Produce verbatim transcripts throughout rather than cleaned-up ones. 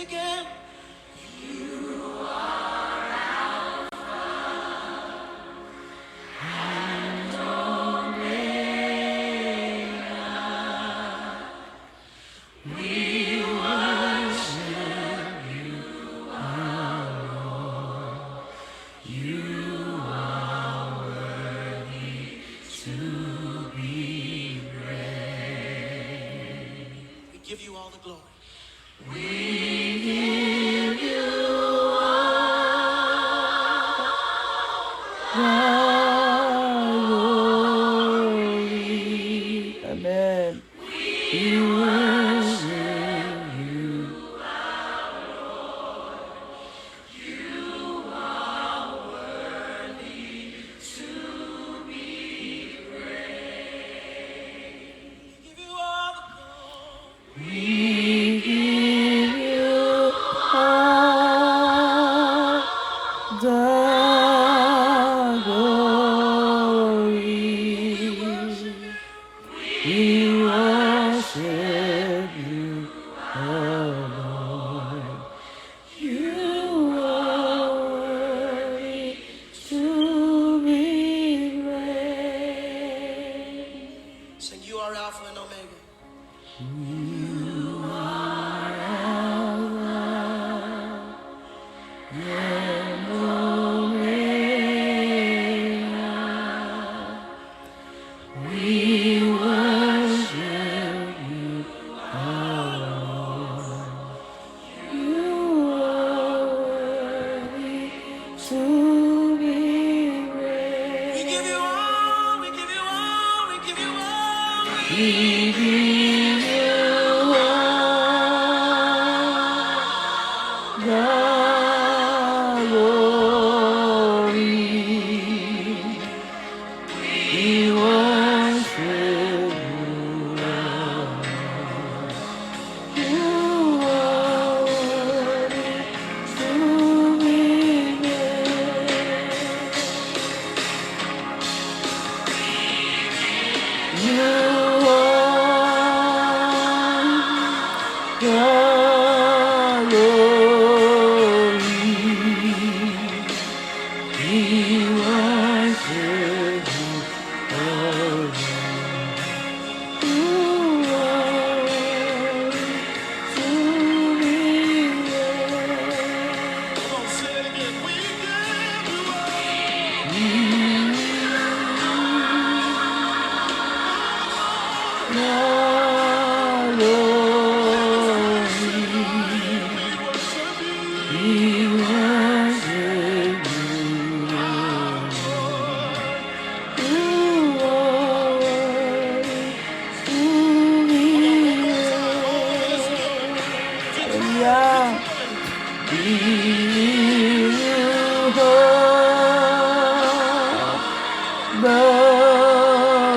again. We give you all the glory. Amen. We give you all the glory. We worship you, oh Lord. You are worthy to be praised. Sing, you are Alpha and Omega. You are Alpha and Omega. We worship you, our Lord. You are worthy to be praised. We give you all, we give you all, we give you all. We give you all the glory. We worship you, Lord. You are worthy to be praised. You are the glory. We worship you, oh Lord. You are worthy to be praised. Come on, say it again. We give you all. We give you all the glory. We worship you, Lord. You are worthy to be praised. Hallelujah. We give you all the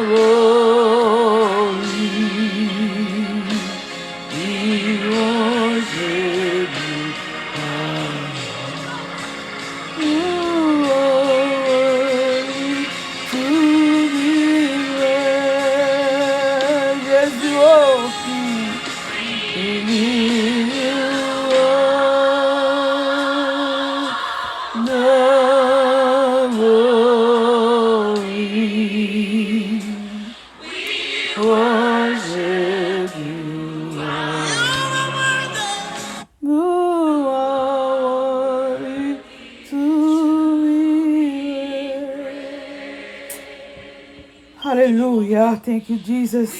glory. We worship you, Lord. You are worthy to be praised. Jésus, oh, we give you all the glory. Worship you, Lord. You are worthy to be praised. Hallelujah. Thank you, Jesus.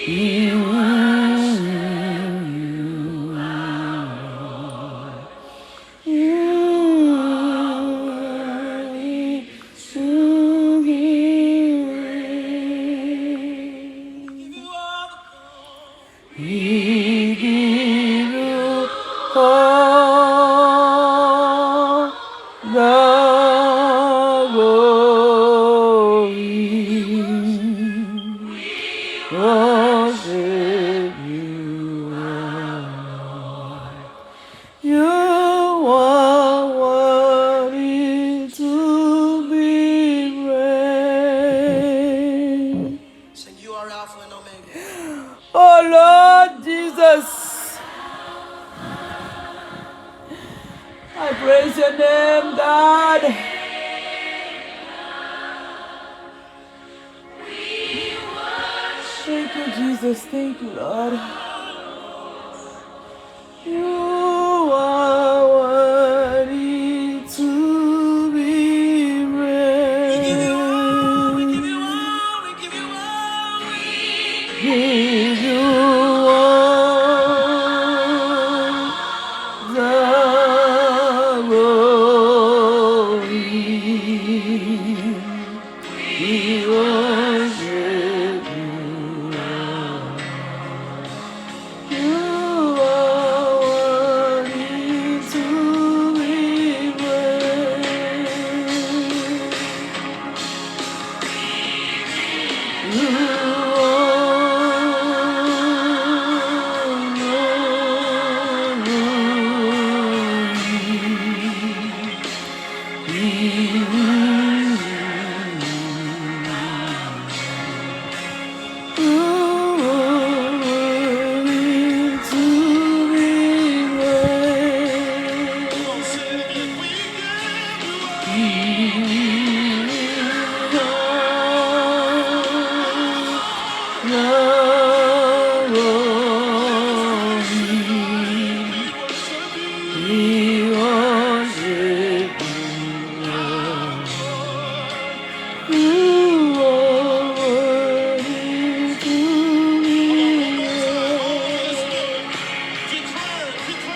We worship you, our Lord. You are worthy to be praised. We give you all Praise your name, God. Thank you, Jesus. Thank you, Lord. You are worthy to be praised. We give you all, we give you all, we give you all, we give you all the glory. We worship you, Lord. You are worthy to be praised. You are worthy. You are worthy to be praised.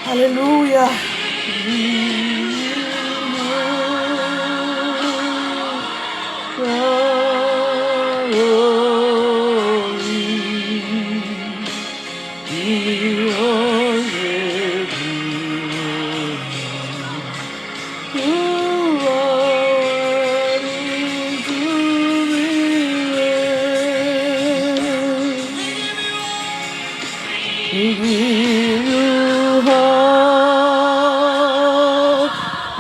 Alelouya. You are worthy to be praised. We give you all the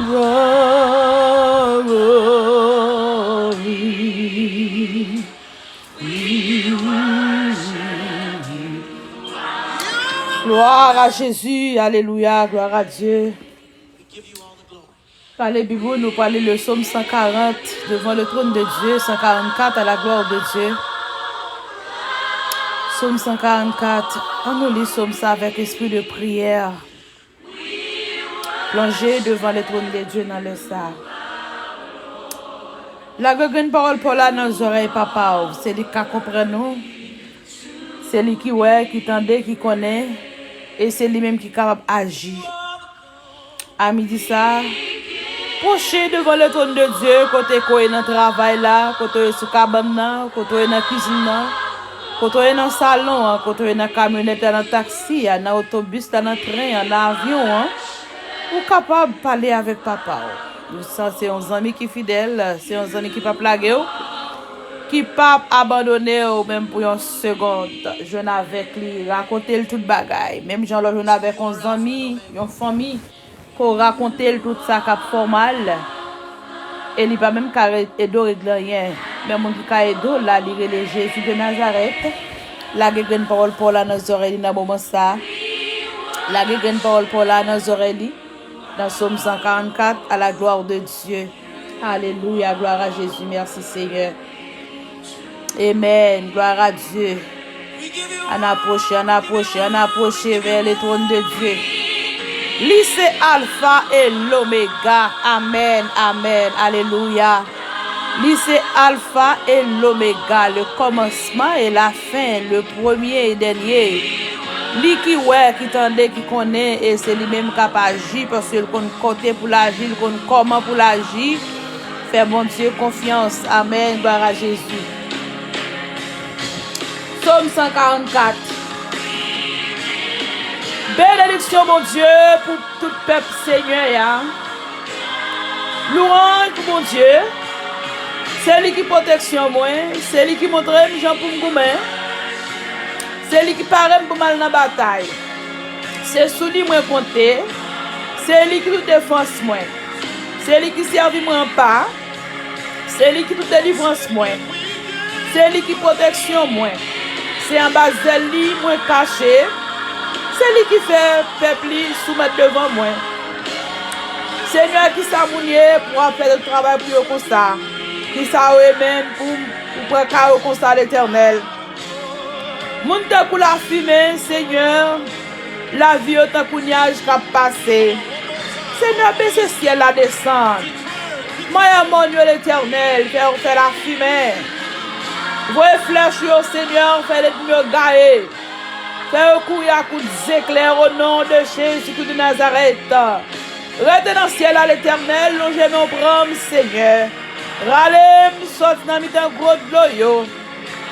glory. Gloire à Jésus, alelouya, gloire à Dieu. Pale Bib ou, nou pale le psaume cent quarante, devant le trône de Dieu, cent quarante-quatre, à la gloire de Dieu. Psaume cent quarante-quatre, ann nou li psaume sa avec esprit de prière. Plonje devan le trône de Dieu nan lè sa. Lage grenn pawòl pa w la nan zòrèy Papa w. Se li k ka konprann ou. Se li ki wè, ki tande, ki konnen. E se li menm ki kapab aji. A midi sa, pwoche devan le trône de Dieu, kote ke w ye nan travay la, kote w ye sou kabann nan, kote w ye nan kizin nan, kote w ye nan salon an, kote w ye nan kamyonèt la, nan taksi a, nan otobis la, nan tren an, nan avyon an, ou kapab pale avèk Papa w. Ou sa, se yon zanmi ki fidèl, se yon zanmi ki p ap lage w, ki p ap abandone w menm pou yon segond. Jwenn avèk li, rakonte l tout bagay. Menm jan lè w jwenn avèk yon zanmi, yon fanmi, ke w rakonte l tout sa k ap fè w mal, e li pa menm ka re- ede w regle anyen. Men moun ki ka ede w la, li rele Jezi de Nazarèt. Lage grenn pawòl pa w la nan zòrèy li nan moman sa. Lage grenn pawòl pa w la nan zòrèy li. Nan Sòm san karannkat, à la gloire de Dieu. Alelouya, gloire à Jésus. Merci, Seigneur. Amen. Gloire à Dieu. Ann apwoche, ann apwoche, ann apwoche vers le trône de Dieu. Li se Alfa e Lomega. Amen, amen. Alelouya. Li se Alfa e Lomega, le kòmansman e la fen, le premye e dènye. Li ki wè, ki tande, ki konnen, e se li menm k ap aji, paske l konn kote pou l aji, l konn kòman pou l aji. Fè Bondye konfyans. Amèn. Glwa a Jezi. Sòm san karannkat. Benediksyon Bondye pou tout pèp Senyè a. Lwanj pou Bondye. Se li ki pwoteksyon mwen. Se li ki montre m jan pou m goumen. Se li ki pare m pou m al nan batay. Se sou li mwen konte. Se li ki tout defans mwen. Se li ki sèvi mwen anba. Se li ki tout delivrans mwen. Se li ki pwoteksyon mwen. Se anba zèl li mwen kache. Se li ki fè pèp li soumèt devan mwen. Senyè, kisa moun ye pou w ap fè tout travay pou yo konsa? Kisa yo ye menm pou, pou pran ka yo konsa, Letènèl? Moun tankou lafimen, Senyè, lavi yo tankou nyaj k ap pase. Senyè, bese syèl la desann. Manyè mòn yo, Letènèl, fè yo fè lafimen. Voye flèch yo, Senyè, fè lènmi yo gaye. Fè yo kouri ak kout zeklè, o non de Jezikri de Nazarèt. Rete nan syèl la, Letènèl, lonje men w pran m, Senyè. Rale m sòti nan mitan gwo dlo yo.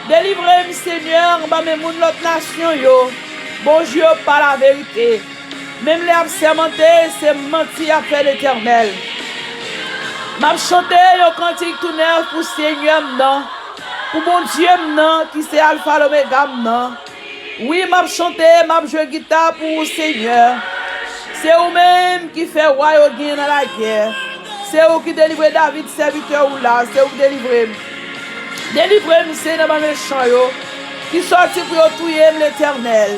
Delivre m, Senyè, anba men moun lòt nasyon yo. Bonjou yo pa laverite. Menm lè y ap sèmante, se manti y ap fè, Letènèl. M ap chante yon kantik tou nèf pou Senyè m nan, pou Bondye m nan, ki se Alfa Lomega m nan. Wi, m ap chante, m ap jwe gita pou ou, Senyè. Se ou menm ki fè wa yo genyen nan lagè. Se ou ki delivre David, sèvitè ou la. Se ou ki delivre m. Delivre m, Senyè, anba mechan yo, ki sòti pou yo touye m, Letènèl.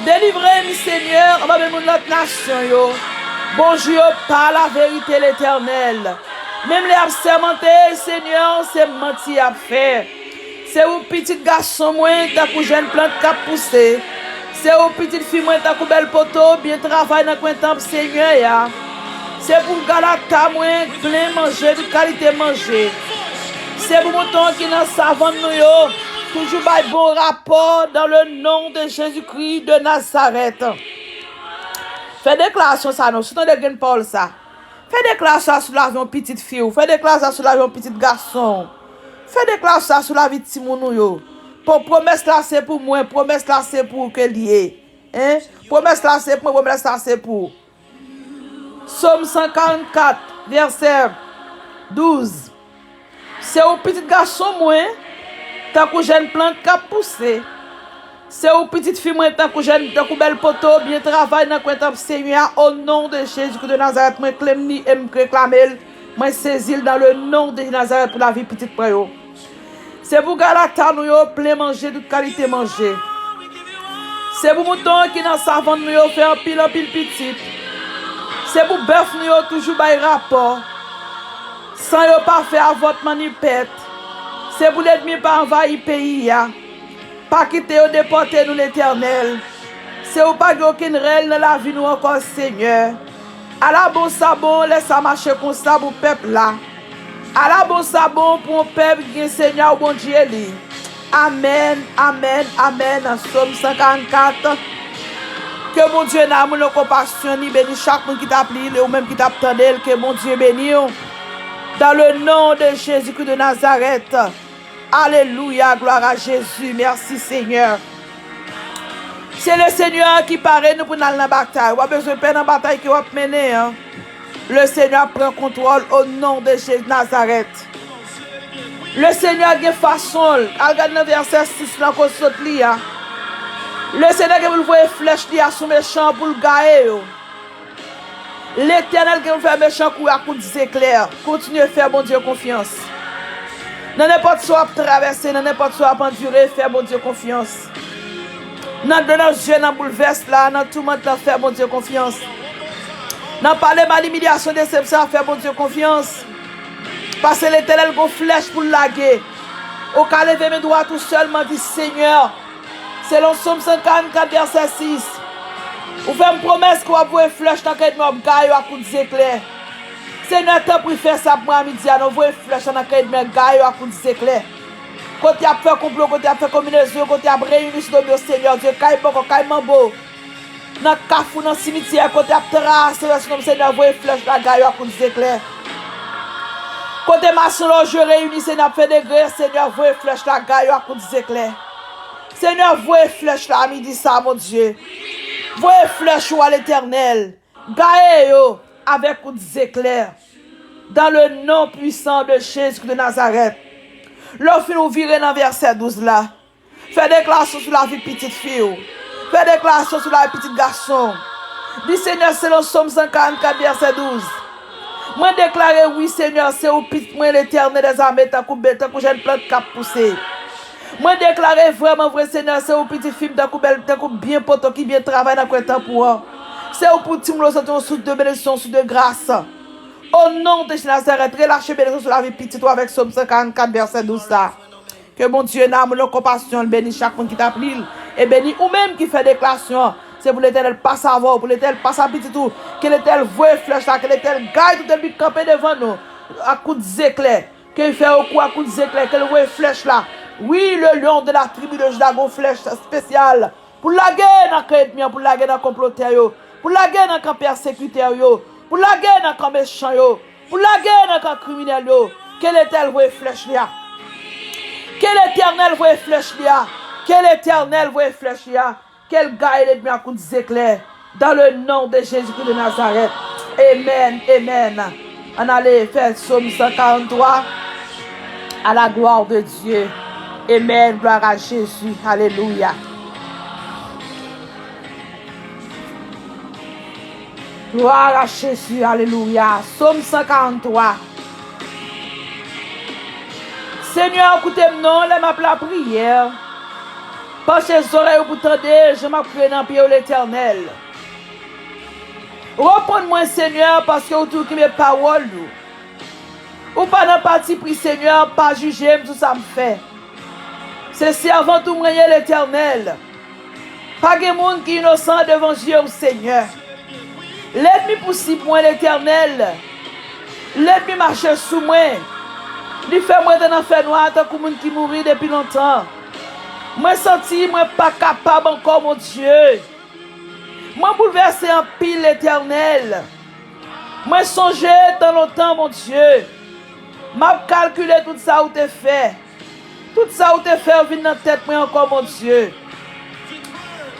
Delivre m, Senyè, anba men moun lòt nasyon yo. Bonjou yo pa laverite, Letènèl. Menm lè y ap sèmante, Senyè, se manti y ap fè. Se ou pitit gason mwen, tankou jèn plant k ap pouse. Se ou pitit fi mwen, tankou bèl poto, byen travay nan kwen tanp Senyè a. Se pou galata mwen, plen manje, tout kalite manje. Se pou mouton ki nan savann nou yo, toujou bay bon rapò, dans le nom de Jésus-Christ de Nazareth. Fè deklarasyon sa non, si w tande grenn pawòl sa. Fè deklarasyon sa sou lavi yon pitit fi w. Fè deklarasyon sa sou lavi yon pitit gason w. Fè deklarasyon sa sou lavi timoun ou yo. Pwomès la se pou mwen, pwomès la se pou ou ke l ye. Hein? Pwomès la se pou mwen, pwomès la se pou ou. Sòm san karannkat, vèsè douz. Se ou pitit gason mwen, tankou jèn plant k ap pouse. Se ou pitit fi mwen, tankou jèn, tankou bèl poto, byen travay nan kwen tanp Senyè a, o non de Jezikri de Nazarèt, mwen klem li e m reklame l, mwen sezi l dans le nom de Nazareth pou lavi pitit mwen yo. Se pou galata nou yo plen manje, tout kalite manje. Se pou mouton ki nan savann nou yo fè anpil, anpil pitit. Se pou bèf nou yo toujou bay rapò. San yo pa fè avòtman ni pèt. Se pou lènmi pa anvayi peyi a. Pa kite yo depòte nou, Letènèl. Se ou pa gen okenn rèl nan lavi nou ankò, Senyè. Ala bon sa bon lè sa mache konsa pou pèp la. Ala bon sa bon pou yon pèp ki gen Senyè ou Bondye li. Amèn, amèn, amèn. Sòm san karannkat. Ke Bondye nan amoul e konpasyon li beni chak moun ki t ap li l e ou menm ki t ap tande l. Ke Bondye beni w. Dans le nom de Jésus-Christ de Nazareth. Alelouya, glwa a Jezi. Mèsi, Senyè. Se Lesenyè ki pare nou pou n al nan batay. W ap bezwen pè nan batay ke w ap mennen an. Lesenyè ap pran kontwòl o non de Jezi Nazarèt. Lesenyè gen fason l. Al gade nan vèsè sis lan kote sot li a. Lesenyè gen pou l voye flèch li a sou mechan an pou l gaye yo. Letènèl gen pou fè mechan kouri ak kout zeklè. Kontinye fè Bondye konfyans. Nan nenpòt sa w ap travèse, nan nenpòt sa w ap andire, fè Bondye konfyans. Nan dlo, nan zye, nan boulvès la, nan toumant la, fè Bondye konfyans. Nan pale mal, imilyasyon, desepsyon, fè Bondye konfyans. Paske Letènèl gon flèch pou l lage. Ou ka leve men dwat ou sèlman, di, Senyè, selon Sòm san karannkat, vèsè sis, ou fè m pwomès ke w ap voye flèch nan kay ènmi, w ap gaye yo ak kout zeklè. Senyè, tanpri, fè sa pou mwen a midi a, non, voye flèch la nan kay ènmi an, gaye yo ak kout zeklè. Kote y ap fè konplo, kote y ap fè konbinezon, kote y ap reyini sou do m yo, Senyè Dye, kay bòkò, kay manbo. Nan kafou, nan simityè, kote y ap trase yo sou non m, Senyè, voye flèch la gaye yo ak kout zeklè. Kote masonlòj yo reyini, Senyè, ap fè degre, Senyè, voye flèch la gaye yo ak kout zeklè. Senyè, voye flèch la a midi sa a, Bondye. Voye flèch ou a, Letènèl. Gaye yo avèk kout zeklè. Dans le nom puissant de Jésus de Nazareth. Lè w fin, ou vire nan vèsè douz la. Fè deklarasyon sou lavi pitit fi w. Fè deklarasyon sou lavi pitit gason w. Di, Senyè, selon Sòm san karannkat, vèsè douz, mwen deklare, wi, Senyè, se ou pitit mwen, Letènèl dèzame, tankou bèl, tankou jèn plant k ap pouse. Mwen deklare vrèman vre, Senyè, se ou pitit fi m, tankou bèl, tankou byen poto ki byen travay nan kwen tanp ou an. Se ou pou timoun yo soti yon sous de benediksyon, yon sous de gras. O non de Jezi Nazarèt, relache benediksyon sou lavi pitit ou avèk Sòm san karannkat, vèsè douz sa. Ke Bondye nan amoul e konpasyon l beni chak moun ki t ap li l, e beni ou menm ki fè deklarasyon an. Se pou Letènèl pase avè w, pou Letènèl pase ak pitit ou. Ke Letènèl voye flèch la, ke Letènèl gaye tout ènmi k kanpe devan nou ak kout zeklè. Ke l fè yo kouri ak kout zeklè, ke l voye flèch la. Wi, le lion de la tribu de Juda gon flèch espesyal pou lage nan kan ènmi an, pou lage nan konplotè yo, pou lage nan kan pèsekitè yo, pou lage nan kan mechan yo, pou lage nan kan kriminèl yo. Ke Letènèl voye flèch li a. Ke Letènèl voye flèch li a. Ke Letènèl voye flèch li a. Ke l gaye lènmi a kout zeklè. Dans le nom de Jésus-Christ de Nazareth. Amen, amen. Ann ale fè Sòm san karanntrwa. À la gloire de Dieu. Amen. Gloire à Jésus. Alelouya. Gloire à Jésus. Alelouya. Sòm san karanntrwa. Senyè, koute m non lè m ap lapriyè. Panche zòrèy ou pou tande jan m ap kriye nan pye w, Letènèl. Reponn mwen, Senyè, paske ou di w kenbe pawòl ou. Ou pa nan patipri, Senyè, pa jije m sou sa m fè. Se sèvant ou mwen ye, Letènèl. Pa gen moun ki inosan devan je w, Senyè. Lènmi pousib mwen, Letènèl. Lènmi mache sou mwen. Li fè mwen rete nan fènwa tankou moun ki mouri depi lontan. Mwen santi mwen pa kapab ankò, Bondye. Mwen boulvèse anpil, Letènèl. Mwen sonje tan lontan, Bondye. M ap kalkile tout sa ou te fè. Tout sa ou te fè yo vin nan tèt mwen ankò, Bondye.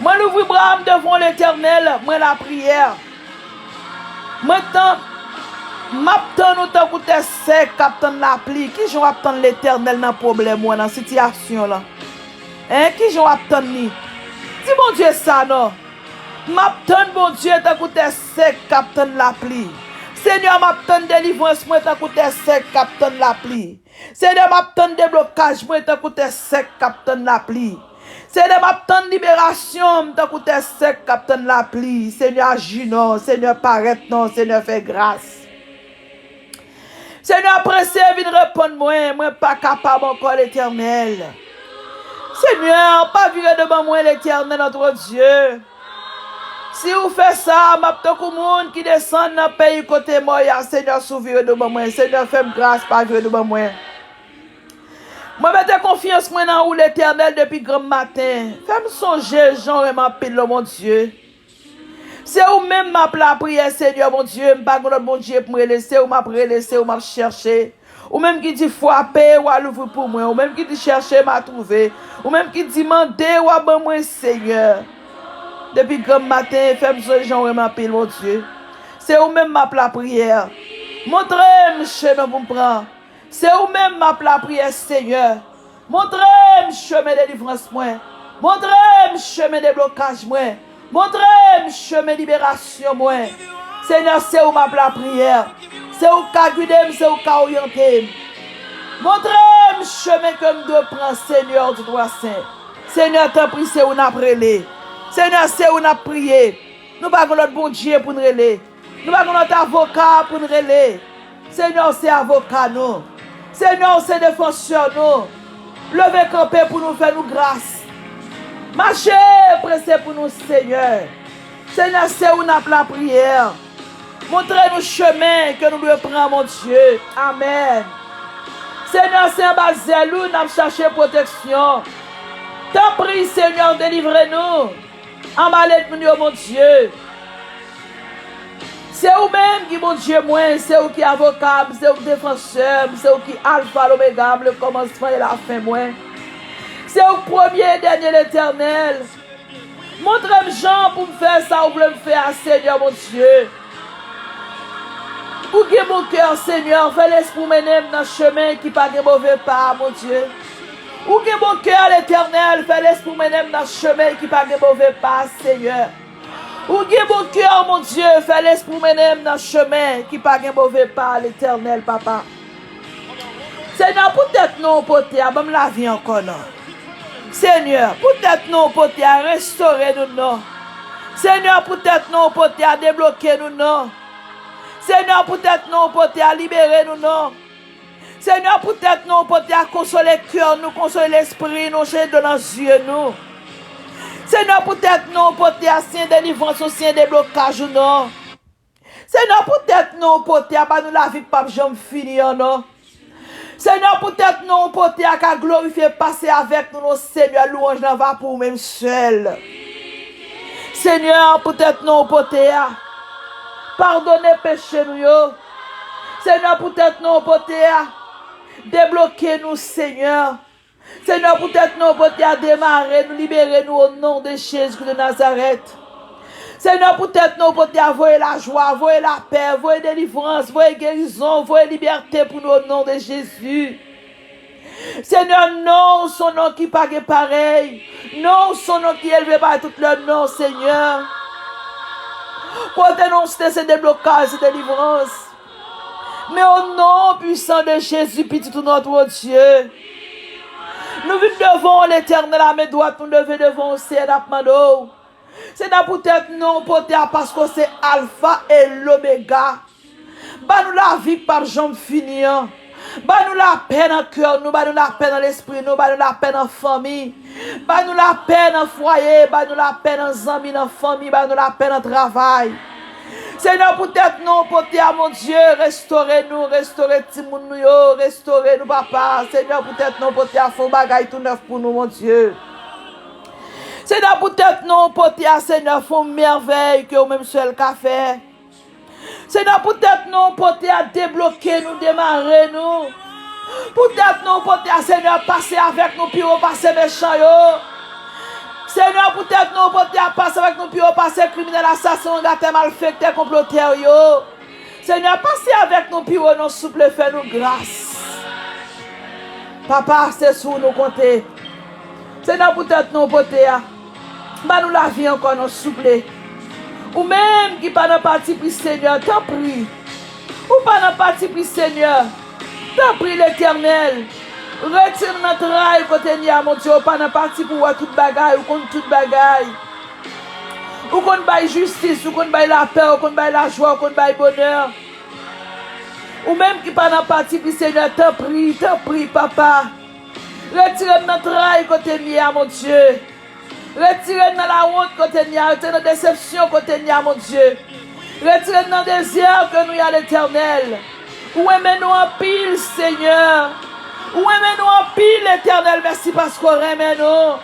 Mwen louvri bra m devan w, Letènèl, mwen lapriyè. Mwen tann, m ap tann ou tankou tè sèk k ap tann lapli. Kijan w ap tann Letènèl nan pwoblèm ou an, nan sitiyasyon w lan? Hein, kijan w ap tann li? Di Bondye sa non. M ap tann Bondye tankou tè sèk k ap tann lapli. Senyè, m ap tann delivrans mwen tankou tè sèk k ap tann lapli. Senyè, m ap tann deblokaj mwen tankou tè sèk k ap tann lapli. Senyè, m ap tann liberasyon m tankou tè sèk k ap tann lapli. Senyè, aji non. Senyè, parèt non. Senyè, fè gras. Senyè, prese vin reponn mwen. Mwen pa kapab ankò, Letènèl. Senyè, pa vire do ban mwen, Letènèl, notre Dieu. Si ou fè sa, m ap tankou moun ki desann nan peyi kote mò y a. Senyè, si w vire do ban mwen. Senyè, fè m gras, pa vire do ban mwen. Mwen mete konfyans mwen nan ou, Letènèl, depi granm maten. Fè m sonje jan w renmen anpil, o Bondye. Se ou menm m ap lapriyè, Senyè Bondye. M pa gen lòt Bondye pou m rele. Se ou m ap rele, se ou m ap chèche. Ou menm ki di, "Frape, w a louvri pou mwen." Ou menm ki di, "Chèche, m a twouve." Ou menm ki di, "Mande, w a ban mwen," Senyè. Depi granm maten, fè m sonje jan w renmen anpil, Bondye. Se ou menm m ap lapriyè. Montre m chemen pou m pran. Se ou menm m ap lapriyè, Senyè. Montre m chemen delivrans mwen. Montre m chemen deblokaj mwen. Montre m chemen liberasyon mwen. Senyè, se ou m ap lapriyè. Se ou k ka gide m, se ou k ka oryante m. Montre m chemen ke m dwe pran, Senyè, ou tout wa sen. Senyè, tanpri, se ou n ap rele. Senyè, se ou n ap priye. Nou pa gen lòt Bondye pou n rele. Nou pa gen lòt avoka pou n rele. Senyè, ou se avoka nou. Senyè, ou se defansè nou. Leve kanpe pou nou, fè nou gras. Mache prese pou nou, Senyè. Senyè, se ou n ap lapriyè. Montre nou chemen ke nou dwe pran, Bondye. Amèn. Senyè, se anba zèl ou n ap chache pwoteksyon. Tanpri, Senyè, delivre nou anba lènmi yo, Bondye. Se ou menm ki Bondye mwen, se ou ki avoka m, se ou ki defansè m, se ou ki Alfa, Lomega m, le kòmansman e lafen mwen. Se ou k premye e dènye, Letènèl. Montre m jan pou m fè sa ou vle m fè a, Senyè Bondye. Ou gen bon kè, Senyè, fè Lespri w mennen m nan chemen ki pa gen move pa, Bondye. Ou gen bon kè, Letènèl, fè Lespri w mennen m nan chemen ki pa gen move pa, Senyè. Ou gen bon kè, Bondye, fè Lespri w mennen m nan chemen ki pa gen move pa, Letènèl, Papa. Senyè, poutèt non w pote a, ban m lavi ankò, non. Senyè, poutèt non w pote a, restore nou, non. Senyè, poutèt non w pote a, debloke nou, non. Senyè, poutèt non w pote a, libere nou non. Senyè, poutèt non w pote a, konsole kè nou, konsole lespri nou, chanje dlo nan zye nou. Senyè, poutèt non w pote a, siyen delivrans ou, siyen deblokaj ou non. Senyè, poutèt non w pote a, ba nou lavi k p ap janm fini an non. Senyè, poutèt non w pote a ka glorifye, pase avèk nou non, Senyè, lwanj lan va pou ou menm sèl. Senyè, poutèt non w pote a, padone peche nou yo. Senyè, poutèt non w pote a, debloke nou, Senyè. Senyè, poutèt non w pote a, demare nou, libere nou, o non de Jezi de Nazarèt. Senyè, poutèt non w pote a, voye lajwa, voye lapè, voye delivrans, voye gerizon, voye libète pou nou, o non de Jezi. Senyè, non w se yon non ki pa gen parèy. Non w se yon non ki elve pami tout lòt non, Senyè. Pote non w se, se deblokaj, se delivrans. Men o non pwisan de Jezi, Pitit ou, nòt Dye. Nou vin devan w, Letènèl, a men dwat nou leve devan w, Senyè, n ap mande w. Senyè, poutèt non w pote a, paske w se Alfa e Lomega. Ba nou lavi k p ap janm fini an. Ba nou lapè nan kè nou, ba nou lapè nan lespri nou, ba nou lapè nan fanmi. Ba nou lapè nan fwaye, ba nou lapè nan zanmi, nan fanmi, ba nou lapè nan travay. Senyè, poutèt non w pote a, Bondye, restore nou, restore timoun nou yo, restore nou, papa. Senyè, poutèt non w pote a, fè yon bagay tou nèf pou nou, Bondye. Senyè, poutèt non w pote a, Senyè, fè yon mèvèy ke ou menm sèl ka fè. Senyè, poutèt non w pote a, debloke nou, demare nou. Poutèt non w pote a, Senyè, pase avèk nou pi wo pase mechan yo. Senyè, poutèt non w pote a, pase avèk nou pi wo pase kriminèl, asasen, wangatè, malfektè, konplotè yo. Senyè, pase avèk nou pi wo non, souple, fè nou gras. Papa, se sou ou nou konte. Senyè, poutèt non w pote a, ba nou lavi ankò non, souple. Ou menm ki pa nan patipri, Senyè, tanpri. Ou pa nan patipri, Senyè. Tanpri, Letènèl, retire nou nan tray kote n ye a, Bondye. Ou pa nan patipri, ou wè tout bagay, ou konn tout bagay. Ou konn bay jistis, ou konn bay lapè, ou konn bay lajwa, ou konn bay bonè. Ou menm ki pa nan patipri, Senyè, tanpri, tanpri, papa. Retire m nan tray kote m ye a, Bondye. Retire n nan lawont kote n ye a, retire n nan desepsyon kote n ye a, Bondye. Retire n nan dezè ke nou ye a, Letènèl. Ou renmen nou anpil, Senyè. Ou renmen nou anpil, Letènèl. Mèsi paske w renmen nou.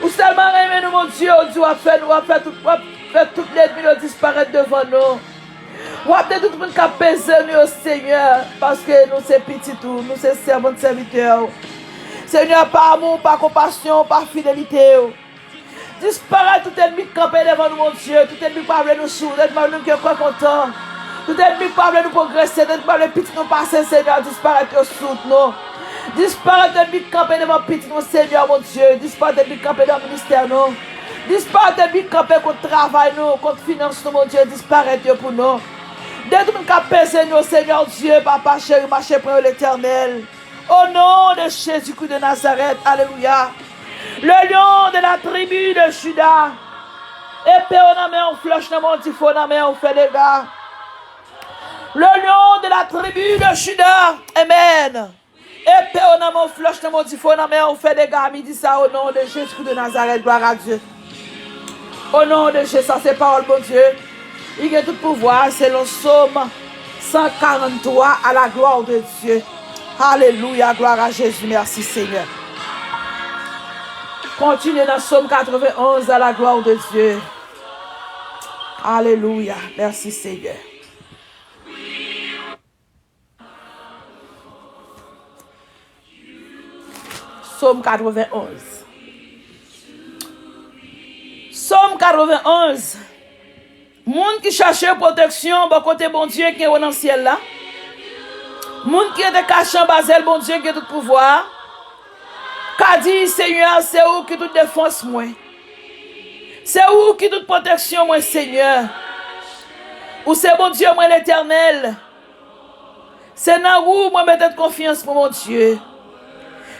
Ou sèlman renmen nou, Bondye. Ou di w ap fè nou, w ap fè tout, w ap fè tout lènmi yo disparèt devan nou. W ap detwi tout moun k ap peze nou yo, Senyè, paske nou se pitit ou, nou se sèvant, sèvitè w. Senyè, pa amou w, pa konpasyon w, pa fidelite w. Disparèt tout ènmi k kanpe devan nou, Bondye, tout ènmi k pa vle nou souri, tout ènmi k pa vle nou gen kè kontan, tout ènmi k pa vle nou pwogrese, tout ènmi k pa vle pitit nou pase, Senyè, disparèt yo sou wout nou. Disparèt ènmi k kanpe devan pitit nou, Senyè, Bondye, disparèt ènmi k kanpe devan ministè nou. Disparèt ènmi k kanpe kont travay nou, kont finans nou, Bondye, disparèt yo pou nou. Detwi moun k ap peze nou, Senyè Dye, Papa cheri, mache pran yo, Letènèl. O non de Jezikri de Nazarèt, alelouya. Le lion de la tribu de Juda, epe w nan men w, flèch nan men w, difo nan men w, fè dega. Le lion de la tribu de Juda, amen. Epe w nan men w, flèch nan men w, difo nan men w, fè dega midi sa, o non de Jezikri de Nazarèt, glwa a Dye. O non de Jezi, sa se pawòl Bondye. Li gen tout pouvwa, selon Sòm san karanntwa, à la gloire de Dieu. Alelouya, glwa a Jezi, mèsi Senyè. Kontinye nan Sòm katrevenn onz, à la gloire de Dieu. Alelouya, mèsi Senyè. Sòm katrevenn onz. Sòm katrevenn onz. Moun ki chache pwoteksyon bò kote Bondye ki anwo nan syèl la, moun ki rete kache anba zèl Bondye ki gen tout pouvwa a, ka di, Senyè, se ou ki tout defans mwen. Se ou ki tout pwoteksyon mwen, Senyè. Ou se Bondye mwen, Letènèl. Se nan ou mwen mete konfyans mwen, Bondye.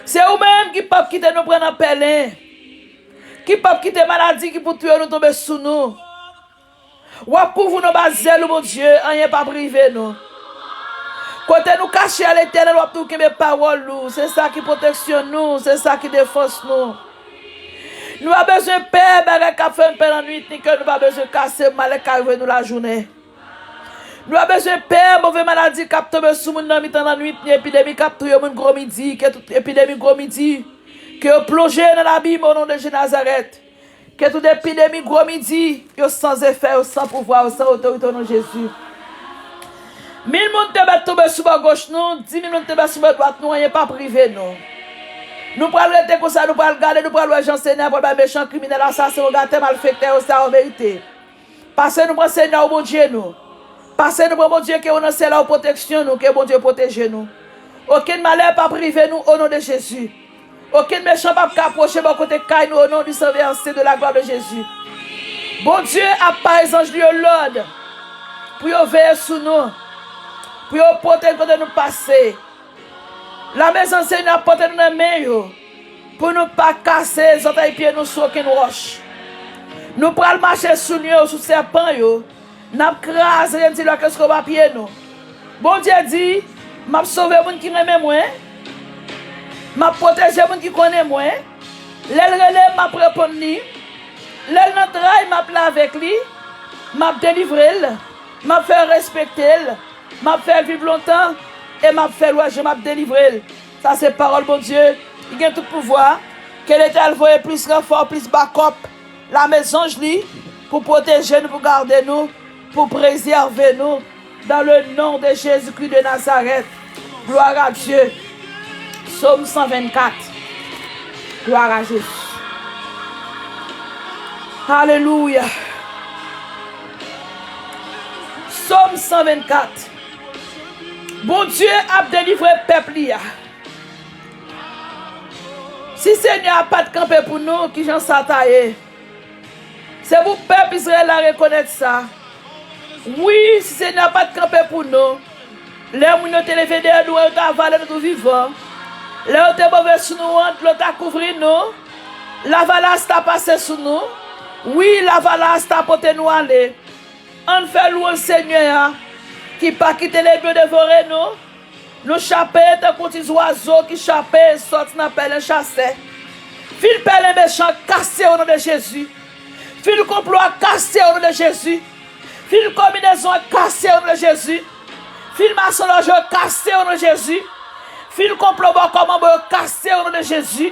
Se ou menm ki p ap kite nou pran nan pèlen, ki p ap kite maladi ki pou touye nou tonbe sou nou. W ap kouvri nou anba zèl ou, Bondye, anyen p ap rive nou. Kote nou kache a, Letènèl, w ap toujou kenbe pawòl ou. Se sa ki pwoteksyon nou, se sa ki defans nou. Nou pa bezwen pè bagay k ap fè n pè lannwit, ni ke nou pa bezwen kase malè k ka rive nou lajounen. Nou pa bezwen pè move maladi k ap tonbe sou moun nan mitan lannwit, ni epidemi k ap touye moun gwo midi, ke tout epidemi gwo midi, ke yo plonje nan labim o non de Jezi Nazarèt. Ke tout epidemi gwo midi, yo san zefè, yo san pouvwa, yo san otorite o non Jezi. Mil moun te mèt tonbe sou bò goch nou, di mil moun te mèt sou bò dwat nou, anyen p ap rive nou. Nou pral rete konsa, nou pral gade, nou pral wè jan Senyè a pral bay mechan, kriminèl, asasen, wogatè, malfektè yo sa yo merite. Paske nou pran Senyè ou Bondye nou. Paske nou pran Bondye ke ou nan syèl la, ou pwoteksyon nou, ke Bondye pwoteje nou. Okenn malè p ap rive nou o non de Jezi. Okenn mechan p ap ka apwoche bò kote kay nou o non du sang versé de la gloire de Jésus. Bondye ap bay zanj li yo lòd pou yo veye sou nou, pou yo pote n kote nou pase. Lame zanj Senyè ap pote nou nan men yo, pou nou pa kase zòtèy pye nou sou okenn wòch. Nou pral mache sou lyon yo, sou sèpan yo, n ap kraze rèn ti lwa ke sou pye nou. Bondye di, m ap sove moun ki renmen mwen, m ap pwoteje moun ki konnen mwen. Lè l rele m, m ap reponn li. Lè l nan tray, m ap la avèk li, m ap delivre l, m ap fè l respekte l, m ap fè l viv lontan, e m ap fè l wè jan m ap delivre l. Sa se pawòl Bondye ki gen tout pouvwa. Ke Letènèl voye plis ranfò, plis bakòp, lame zanj li, pou pwoteje nou, pou gade nou, pou prezève nou, dans le nom de Jésus-Christ de Nazareth. Gloire à Dieu. Sòm san vennkat. Gloire à Jésus. Alelouya. Sòm san vennkat. Bondye ap delivre pèp li a. Si Senyè a pa t kanpe pou nou, kijan sa ta ye? Se pou pèp Izrayèl la rekonèt sa. Wi, si Senyè a pa t kanpe pou nou, lè moun yo te leve dèyè nou an, yo ta vale nou tou vivan. Lè yo te move sou nou an, dlo ta kouvri nou. Lavalas ta pase sou nou. Wi, lavalas ta pote nou ale. Ann fè lwanj Senyè a, ki pa kite lènmi yo devore nou. Nou chape tankou ti zwazo ki chape sòti nan pèlen chasè. Fil pèlen mechan kase o non de Jezi. Fil konplo a kase o non de Jezi. Fil konbinezon an kase o non de Jezi. Fil masonlaj yo kase o non de Jezi. Fil konplo bò kòman bò yo kase o non de Jezi.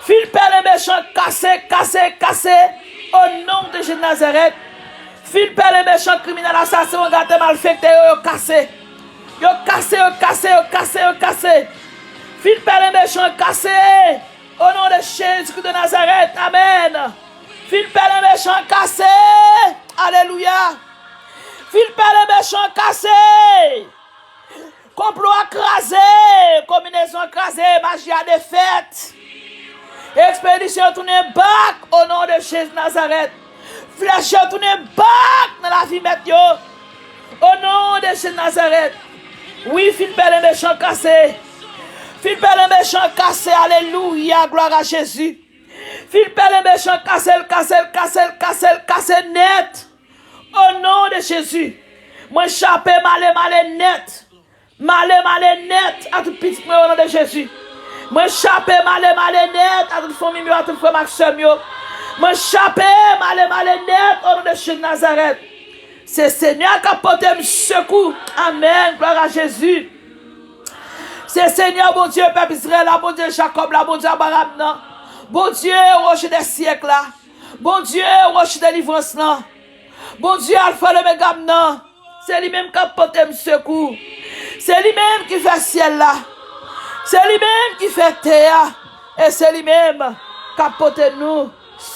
Fil pèlen mechan kase, kase, kase o non de Jezi Nazarèt. Fil pèlen mechan kriminèl, asasen, wogatè, malfektè yo, yo kase. Yo kase, yo kase, yo kase, yo kase. Fil pèlen mechan kase. O non de Jezi Kris de Nazarèt. Amèn. Fil pèlen mechan kase. Alelouya. Fil pèlen mechan kase. Konplo a kraze, konbinezon an kraze, maji a defèt. Ekspedisyon yo tounen bak o non de Jezi Nazarèt. Flèch yo tounen bak nan lavi mèt yo. O non de Jezi Nazarèt. Wi, fil pèlen mechan kase. Fil pèlen mechan kase, alelouya, glwa a Jezi. Fil pèlen mechan kase l, kase l, kase l, kase l, kase nèt. O non de Jezi, mwen chape m ale, m ale nèt. M ale, m ale nèt a tout pitit mwen, o non de Jezi. Mwen chape m ale, m ale nèt a tout fanmi m yo, a tout frè m ak sè m yo. Mwen chape m ale, m ale nèt, o non de Jezi Nazarèt. Se Senyè a k ap pote m sekou. Amèn. Glwa a Jezi. Se Senyè Bondye pèp Izrayèl la, Bondye Jakòb la, Bondye Abraram nan, Bondye Roche dè syèk la, Bondye Roche delivrans lan, Bondye Alfa Omega m nan. Se li menm k ap pote m sekou. Se li menm ki fè syèl la. Se li menm ki fè tè a. E se li menm k ap pote nou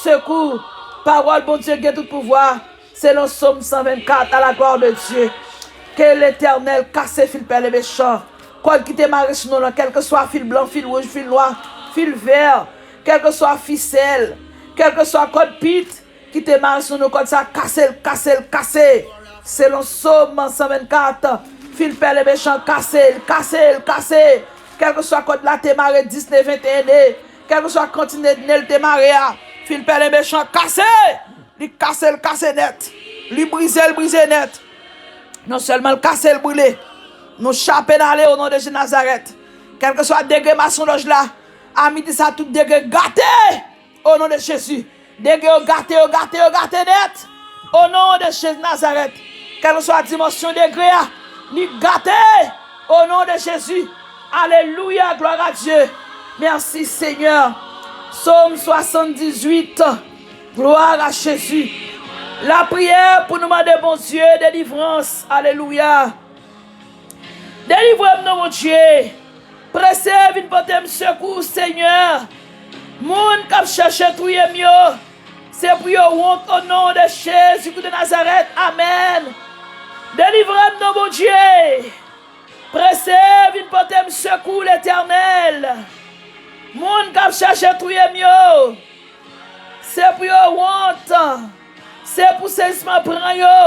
sekou. Pawòl Bondye gen tout pouvwa. Selon Sòm san vennkat, à la gloire de Dieu. Ke Letènèl kase fil pèlen mechan. Kòd ki te mare sou nou lan, kèlkeswa fil blan, fil wouj, fil nwa, fil vè, kèlkeswa fisèl, kèlkeswa kòd pit ki te mare sou nou, kòd sa kase l, kase l, kase. Selon Sòm san vennkat, fil pèlen mechan kase l, kase l, kase. Kèlkeswa kòd la te mare dis ne, venteyen ne, kèlkeswa kantite ne l te mare a, fil pèlen mechan kase. Li kase, l kase nèt. Li brize, l brize nèt. Non sèlman l kase, l brile. Nou chape n ale o non de Jezi Nazarèt. Kèlkeswa degre masonlòj la, a midi sa tout degre gate o non de Jezi. Degre yo gate, yo gate, yo gate nèt. O non de Jezi Nazarèt. Kèlkeswa dimansyon degre a, li gate o non de Jezi. Alelouya, glwa a Dye. Mèsi Senyè. Sòm swasanndizwit. Glwa a Jezi. Lapriyè pou nou mande Bondye delivrans. Alelouya. Delivre m non Bondye. Prese vin pote m sekou Senyè. Moun k ap chèche touye m yo, se pou yo wont o non de Jezi Kris de Nazarèt. Amèn. Delivre m non Bondye. Prese vin pote m sekou Letènèl. Moun k ap chèche touye m yo, se pou yo wont. Se pou sezisman pran yo.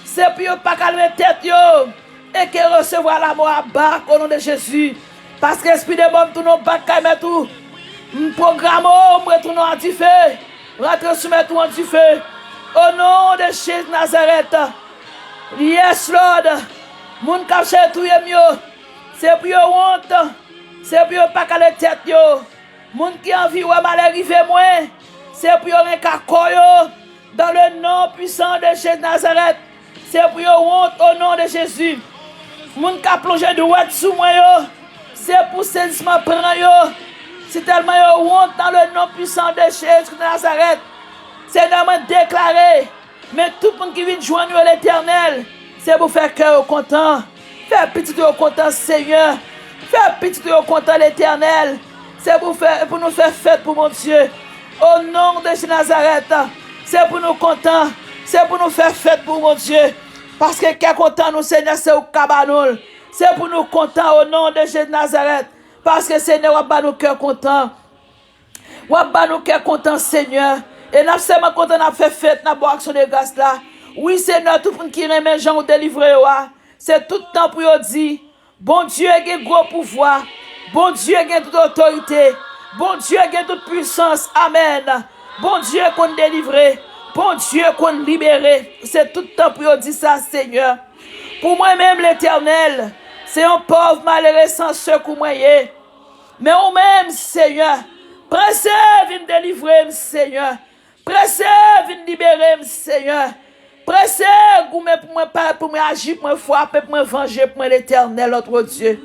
Se pou yo pa ka leve tèt yo. E ke resevwa lamò a bak o non de Jezi. Paske espri de mò m tounen w bak kay mèt ou. M pwograme w, m retounen w an dife. Rantre sou mèt ou an dife. O non de Jezi Nazarèt. Yes Lord. Moun k ap chèche touye m yo, se pou yo wont. Se pou yo pa kale tèt yo. Moun ki anvi wè malè rive mwen, se pou yo renka kò yo. Dans le nom puissant de Jésus Nazareth, se pou yo wont o non de Jezi. Moun k ap plonje dwèt sou mwen yo, se pou sezisman pran yo. Si tèlman yo wont dans le nom puissant de Jésus de Nazareth, Senyè, mwen deklare, men tout moun ki vin jwenn ou yo, Letènèl, se pou fè kè yo kontan. Fè pitit yo kontan, Senyè. Fè pitit yo kontan, Letènèl. Se pou fè, pou nou fè fèt pou Bondye. O non de Jezi Nazarèt, se pou nou kontan. Se pou nou fè fèt pou Bondye. Paske kè kontan nou, Senyè, se ou k ka ba nou l. Se pou nou kontan o non de Jezi Nazarèt. Paske, Senyè, w ap ba nou kè kontan. W ap ba nou kè kontan, Senyè. E n ap sèlman kontan, n ap fè fèt, n ap ba w aksyon de gras la. Wi, Senyè, tout moun ki renmen jan ou delivre yo a, se tout tan pou yo di, Bondye gen gwo pouvwa. Bondye gen tout otorite. Bondye gen tout pwisans. Amèn. Bondye konn delivre. Bondye konn libere. Se tout tan pou yo di sa, Senyè. Pou mwen menm, Letènèl, se yon pòv malere san sekou mwen ye. Men ou menm, Senyè, prese vin delivre m, Senyè. Prese vin libere m, Senyè. Prese goumen pou mwen, pa pou mwen aji, pou mwen frape, pou mwen vanje, pou mwen, Letènèl, notre Dieu.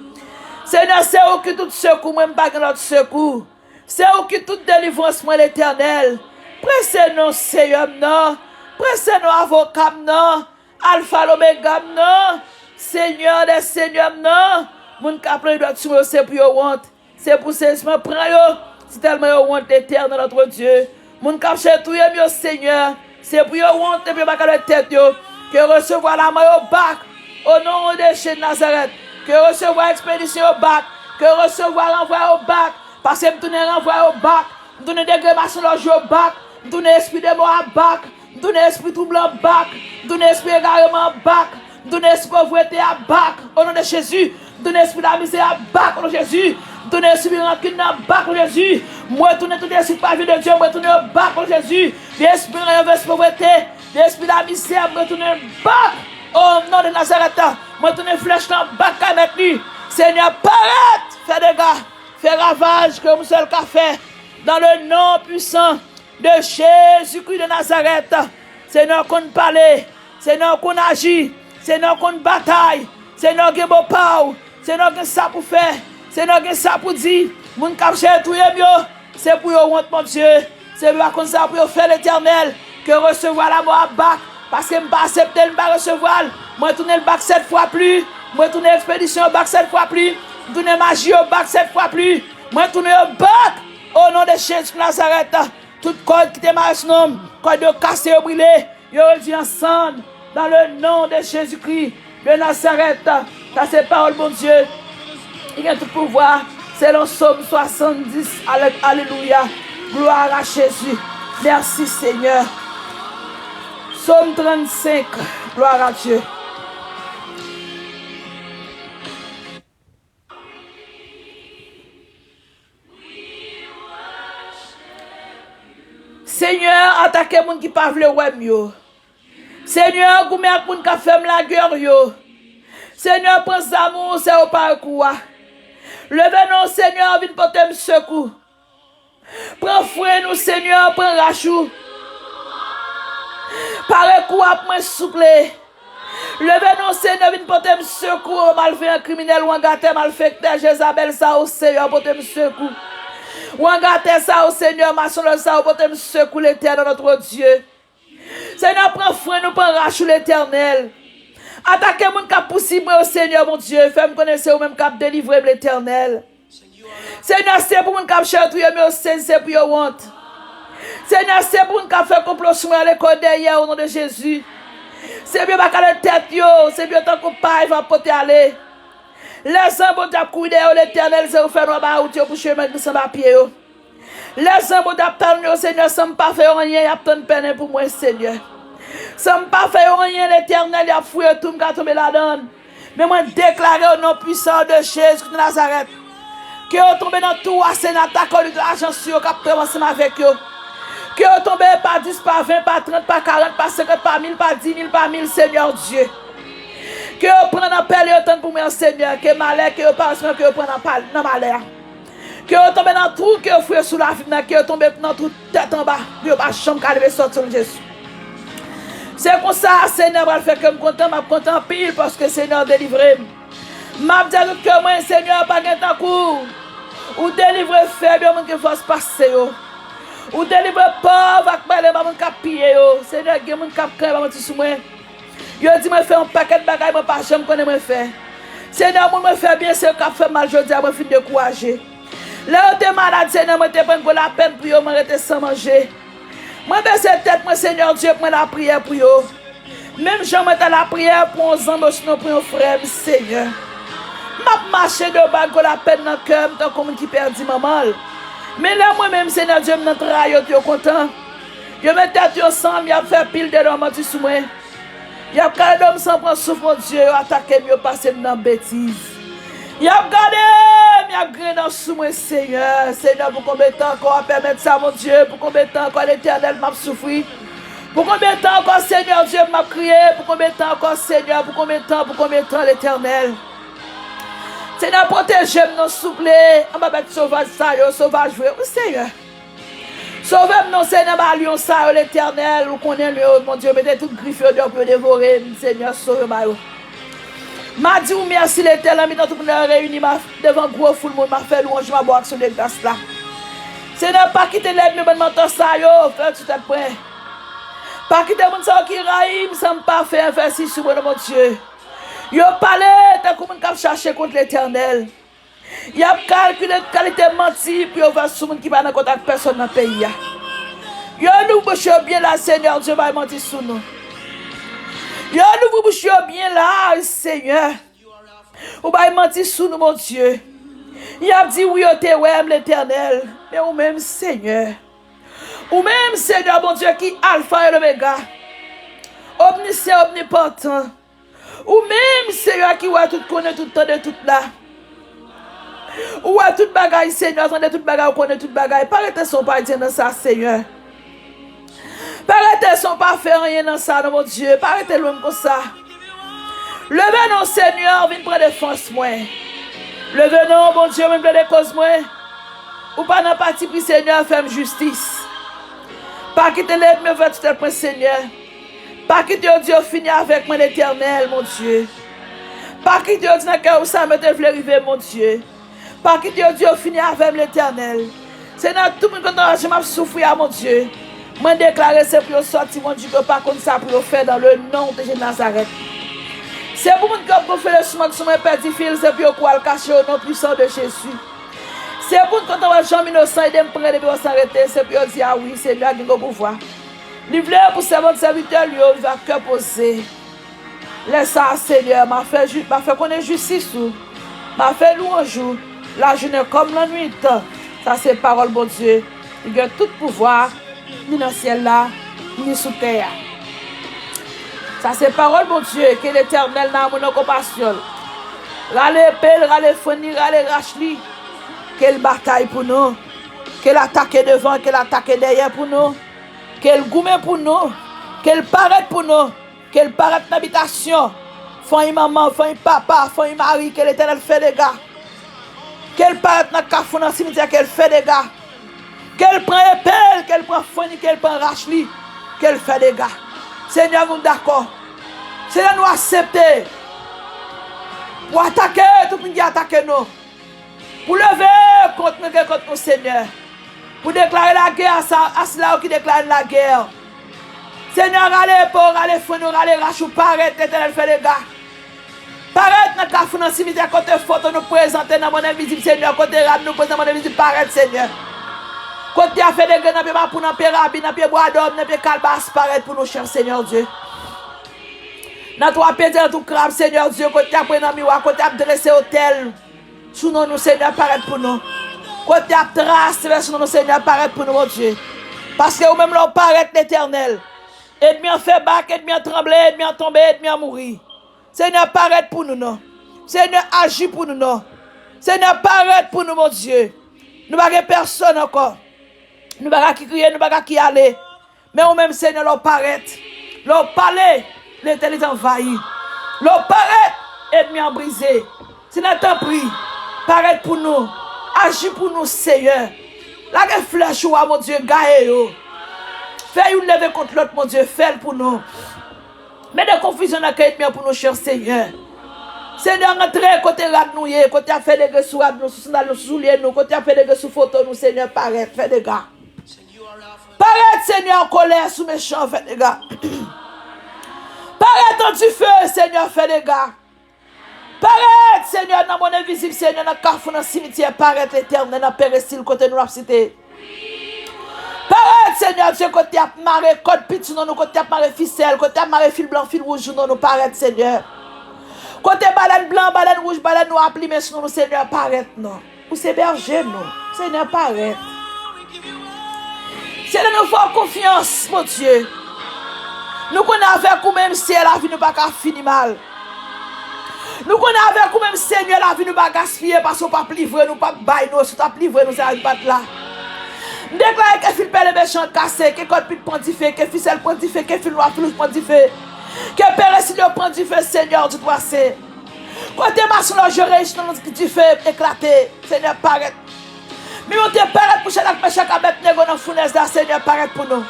Senyè, se ou ki tout sekou mwen, m pa gen lòt sekou. Se ou ki tout delivrans mwen, Letènèl. Prese non Seyè m nan. Prese non avoka m nan. Alfa Lomega m nan, Senyè dè senyè m nan. Moun k ap plonje dwèt sou mwen yo, se pou yo wont. Se pou sezisman pran yo. Si tèlman yo wont, Letènèl, notre Dieu. Moun k ap chèche touye m yo, Senyè, se pou yo wont epi yo pa ka leve tèt yo. Ke yo resevwa lamò yo bak. O non de Jezi Nazarèt. Ke yo resevwa ekspedisyon yo bak. Ke yo resevwa ranvwa yo bak. Paske m tounen ranvwa yo bak. M tounen degre masonlòj yo bak. M tounen espri demò a bak. M tounen espri twouble an bak. M tounen espri egareman an bak. M tounen espri povrete a bak. O non de Jezi. M tounen espri lamizè a bak. O non de Jezi. M tounen espri rankin nan bak. O non de Jezi. M retounen tout espri pa vin de Dye. M retounen yo bak. O non de Jezi. Vye espri ranyon, vye espri povrete, vye espri lamizè, m retounen bak. O non de Nazarèt. M retounen flèch lan bak kay mèt li. Senyè, parèt. Fè dega. Fè ravaj ke yon sèl ka fè. Dans le nom puissant de Jésus-Christ de Nazareth. Senyè konn pale. Senyè konn aji. Senyè konn batay. Senyè gen mo pa w. Senyè gen sa pou fè. Senyè gen sa pou di. Moun k ap chèche touye m yo, se pou yo wont, Bondye. Se pa konn sa pou yo fè, Letènèl. Ke yo resevwa lamò a bak. Paske m pa aksepte l, m pa resevwa l. Mwen tounen l bak sèt fwa pli. Mwen tounen ekspedisyon yo bak sèt fwa pli. M tounen maji yo bak sèt fwa pli. Mwen tounen yo bak. O non de Jezi Nazarèt. Tout kòd ki te mare sou non m, kòd yo kase, yo brile, yo redui an sann, dans le nom de Jésus-Christ de Nazareth. Sa se pawòl Bondye. Li gen tout pouvwa. Selon Sòm swasanndis, ale-, alelouya. Gloire à Jésus. Merci, Seigneur. Sòm trannsenk, gloire à Dieu. Senyè, atake moun ki pa vle wè m yo. Senyè, goumen ak moun k ap fè m lagè yo. Senyè, pran zam ou, sèvi w pare kou a. Leve non, Senyè, vin pote m sekou. Pran fren ou, Senyè, pran rach ou. Pare kou a pou mwen, souple. Leve non, Senyè, vin pote m sekou, o malveyan kriminèl, wangatè, malfektè, Jezabèl sa yo, Senyè, pote m sekou. Wangatè sa yo, Senyè, masonlòj sa yo, pote m sekou, Letènèl, notre Dieu. Senyè, pran fren nou, pran rach ou, Letènèl. Atake moun k ap pousib mwen yo, Senyè, Bondye, fè m konnen se ou menm k ap delivre m, Letènèl. Senyè, se pou moun k ap chètouye m yo, se, se pou yo wont. Senyè, se pou moun k ap fè konplo sou mwen, ale kò dèyè, o non de Jezi. Se pou yo pa kale tèt yo, se pou yo tankou pay va pote ale. Lè zanj Bondye ap kouri dèyè yo, Letènèl, se ou fè nwa ba wout yo pou chemen gri sanba pye yo. Lè zanj Bondye ap tann yo, Senyè, san m pa fè yo anyen, y ap tann pennen pou mwen, Senyè. San m pa fè yo anyen, Letènèl, y ap fouye twou, m ka tonbe ladan l. Men mwen deklare o non pwisan de Jezi de Nazarèt, ke yo tonbe nan twou a, Senyè, atake yo, lage lajan sou yo k ap travay ansanm avèk yo. Ke yo tonbe pa dis, pa ven, pa trant, pa karant, pa senkant, pa mil, pa di mil, pa mil, Senyè Dye. Ke yo pran nan pèl yo tann pou mwen, Senyè, ke malè ke yo pa resevwa, ke yo pran nan pal-, nan malè a. Ke yo tonbe nan twou ke yo fouye sou lavi m nan, ke yo tonbe nan twou tèt anba, pou yo pa janm ka leve sòti, o non de Jezi. Se konsa, Senyè, pral fè kè m kontan, m ap kontan anpil, paske Senyè delivre m. M ap di a tout kè mwen, Senyè, pa gen tankou w. Ou delivre fèb yo, moun ki fòs pase yo. Ou delivre pòv ak malere ba moun k ap piye yo. Senyè, gen moun k ap kanpe, pa manti sou mwen. Yo di mwen fè yon pakèt bagay mwen pa janm konnen mwen fè. Senyè, moun mwen fè byen, se yo k ap fè m mal jodi a, mwen fin dekouraje. Lè yo te malad, Senyè, mwen te pran gwo lapèn pou yo, mwen rete san manje. Mwen bese tèt mwen, Senyè Dye, mwen lapriyè pou yo. Menm jan mwen ta lapriyè pou yon zanmi osinon pou yon frè m, Senyè. M ap mache de ba gwo lapèn nan kè m tankou moun ki pèdi manman l. Men lè mwen menm, Senyè Dye, m nan tray yo, yo kontan. Yo met tèt yo ansanm, y ap fè pil de lò manti sou mwen. Y ap kale do m san pran souf, Bondye, yo atake m, yo pase m nan betiz. Y ap gade m, y ap griyen dan sou mwen, Senyè. Senyè, pou konbyen tan ankò w ap pèmèt sa, Bondye? Pou konbyen tan ankò, Letènèl, m ap soufri? Pou konbyen tan ankò, Senyè Dye, m ap kriye? Pou konbyen tan ankò, Senyè? Pou konbyen tan? Pou konbyen tan, Letènèl? Senyè, pwoteje m non, souple, anba bèt sovaj sa yo, sovaj vre, wi, Senyè. Sove m non, Senyè, ba lyon sa yo, Letènèl, ou konnen yo, Bondye, mete tout grif yo deyò pou yo devore m, Senyè, sove m ba yo. M a di w mèsi, Letènèl, nan mitan tout moun nan reyini, m a, devan gwo foul moun, m a fè lwanj, m a ba w aksyon de gras la. Senyè, pa kite lènmi yo, bann mantò sa yo, fè sou tèt mwen. Pa kite moun sa yo ki rayi m, san m pa fè envèstis sou mwen, non, Bondye. Yo pale tankou moun k ap chache kont Letènèl. Y ap kalkile tout kalite manti pou yo fè sou moun ki pa nan kont ak pèsonn nan peyi a. Yo louvri bouch yo byen la, Senyè Dye, bay manti sou nou. Yo louvri bouch yo byen la, Senyè. Ou bay manti sou nou, Bondye. Y ap di, wi, yo te wè m, Letènèl. Men ou menm, Senyè. Ou menm, Senyè Bondye, ki Alfa e Lomega. Omnisyan, omnipotan. Ou menm, Senyè, ki wè tout, konnen tout, tande tout la. Ou wè tout bagay, Senyè, tande tout bagay, ou konnen tout bagay. Pa rete san w pa di anyen nan sa, Senyè. Pa rete san w pa fè anyen nan sa, non, Bondye. Pa rete lwen m konsa. Leve non, Senyè, vin pran defans mwen. Leve non, Bondye, vin plede koz mwen. Ou pa nan patipri, Senyè, fè m jistis. Pa kite lènmi yo fè ti tèt mwen, Senyè. Pa kite yo di yo fini avèk mwen, Letènèl, Bondye. Pa kite yo di nan kè yo sa yo te vle rive, Bondye. Pa kite yo di yo fini avè m, Letènèl. Senyè, tout moun ki kontan wè jan m ap soufri a, Bondye. Mwen deklare se pou yo sòti, Bondye, ke yo pa konn sa pou yo fè, dans le nom de Jésus Nazareth. Se pou moun ki ap gonfle lestomak sou mwen, pèdi fil, se pou yo kouri al kache o non pwisan de Jezi. Se pou moun kontan wè jan m inosan, ede m pran depi wè san rete, se pou yo di a wi, Senyè gen gwo pouvwa. Li vle pou sèvant sèvitè l yo viv ak kè poze. Lè sa a, Senyè, m a fè ji-, m a fè konnen jistis ou, m a fè lwanj ou, lajounen kòm lannwit. Sa se pawòl Bondye. Li gen tout pouvwa, ni nan syèl la, ni sou tè a. Sa se pawòl Bondye, ke Letènèl nan amoun, nan konpasyon l rale epe l, rale frenn li, rale rach li, ke l batay pou nou, ke l atake devan, ke l atake dèyè pou nou, ke l goumen pou nou, ke l parèt pou nou. Ke l parèt nan abitasyon fanmi manman, fanmi papa, fanmi mari, ke Letènèl fè dega. Ke l parèt nan kafou, nan simityè, ke l fè dega. Ke l pran epe l, ke l pran frenn li, ke l pran rach li, ke l fè dega. Senyè, nou dakò. Senyè, nou aksepte pou atake tout moun ki atake nou. Pou leve kont nou, gen kont nou, Senyè. Pou deklare lagè a sa, a sila yo ki deklare n lagè. Senyè, rale epe w, rale frenn ou, rale rach ou, parèt, Letènèl, fè dega. Parèt nan kafou, nan simityè, kote foto nou prezante nan monn envizib, Senyè, kote rad nou prezante nan monn envizib, parèt, Senyè. Kote y ap fè dega nan pye mapou, nan pye rabi, nan pye bwadòm, nan pye kalbas, parèt pou nou, chè Senyè Dye. Nan twa pye dyant ou krab, Senyè Dye, kote y ap pran nan miwa, kote y ap drese otèl sou non nou, Senyè, parèt pou nou. Kote y ap trase sou non nou, Senyè, parèt pou nou, Bondye. Paske ou menm, lè w parèt, Letènèl, ènmi an fè bak, ènmi an tranble, ènmi an tonbe, ènmi an mouri. Senyè, parèt pou nou, non. Senyè, aji pou nou, non. Senyè, parèt pou nou, Bondye. Nou pa gen pèsonn ankò. Nou pa gen ki kriye, nou pa gen ki ale. Men ou menm, Senyè, lè w parèt, lè w pale, Letènèl anvayi. Lè w parèt, ènmi an brize. Senyè, tanpri, parèt pou nou. Aji pou nou, Senyè. Lage flèch ou a, Bondye, gaye yo. Fè youn leve kont lòt, Bondye, fè l pou nou. Mete konfizyon nan kè ènmi an pou nou, chè Senyè. Senyè, rantre kote rad nou ye, kote y ap fè dega sou rad nou, sou sandal nou, sou soulye nou, kote y ap fè dega sou foto nou, Senyè, parèt, fè dega. Parèt, Senyè, an kòlè sou mechan, fè dega. Parèt an dife, Senyè, fè dega. Parèt, Senyè, nan monn envizib, Senyè, nan kafou, nan simityè, parèt, Letènèl, nan peresil, kote nou ap site. Parèt, Senyè Dye, kote y ap mare kòd pit sou non nou, kote y ap mare fisèl, kote y ap mare fil blan, fil wouj sou non nou, parèt, Senyè. Kote balèn blan, balèn wouj, balèn nwa ap limen sou non nou, Senyè, parèt, non. Ou se bèje nou. Senyè, parèt. Senyè, nou fè w konfyans, Bondye. Nou konnen avèk ou menm, Senyè, lavi nou pa ka fini mal. Nou konnen avèk ou menm, Senyè, lavi nou pa gaspiye, paske w p ap livre nou, w p ap bay nou, si w t ap livre nou, se lavi pa t la. M deklare ke fil pèlen mechan kase, ke kòd pit pran dife, ke fisèl pran dife, ke fil nwa, fil wouj pran dife, ke peresil yo pran dife, Senyè, di twase. Kote masonlòj yo reyisi nan dife eklate, Senyè, parèt. Men ou te parèt pou Chadrak, Mechak, Abèdnego nan founèz la, Senyè, parèt pou nou.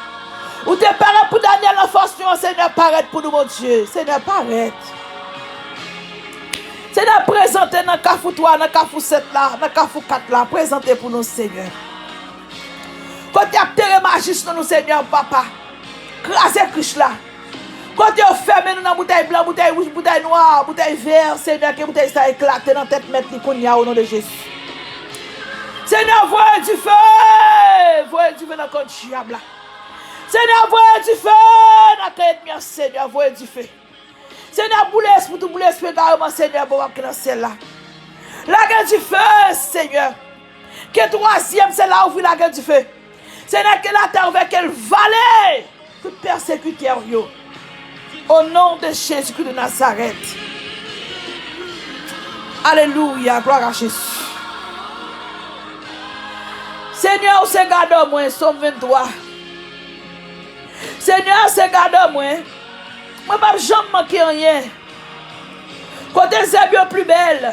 Ou te parèt pou Danyèl nan fòs lyon an, Senyè, parèt pou nou, Bondye. Senyè, parèt. Senyè, prezante nan kafou twa, nan kafou sèt la, nan kafou kat la, prezante pou nou, Senyè. Kote y ap tere maji sou non nou, Senyè, papa. Kraze krich la. Kote yo fèmen nou nan boutèy blan, boutèy wouj, boutèy nwa, boutèy vè, Senyè, ke boutèy sa eklate nan tèt mèt li kounye a, o non de Jezi. Senyè, voye dife! Voye dife nan kò dyab la. Senyè, voye dife nan kay ènmi an, Senyè, voye dife. Senyè, boule espri tou, boule espri egareman, Senyè, bon, w ap ki nan syèl la. Lage dife, Senyè. Ke twazyèm syèl la ouvri, lage dife. Senyè, ke latè ouvè, ke l vale tout pèsekitè yo. O non de Jezikri de Nazarèt. Alelouya, glwa a Jezi. Senyè, ou se gadò mwen, Sòm venntwa. Senyè, ou se gadò mwen. Mwen p ap janm manke anyen. Kote zèb yo pli bèl,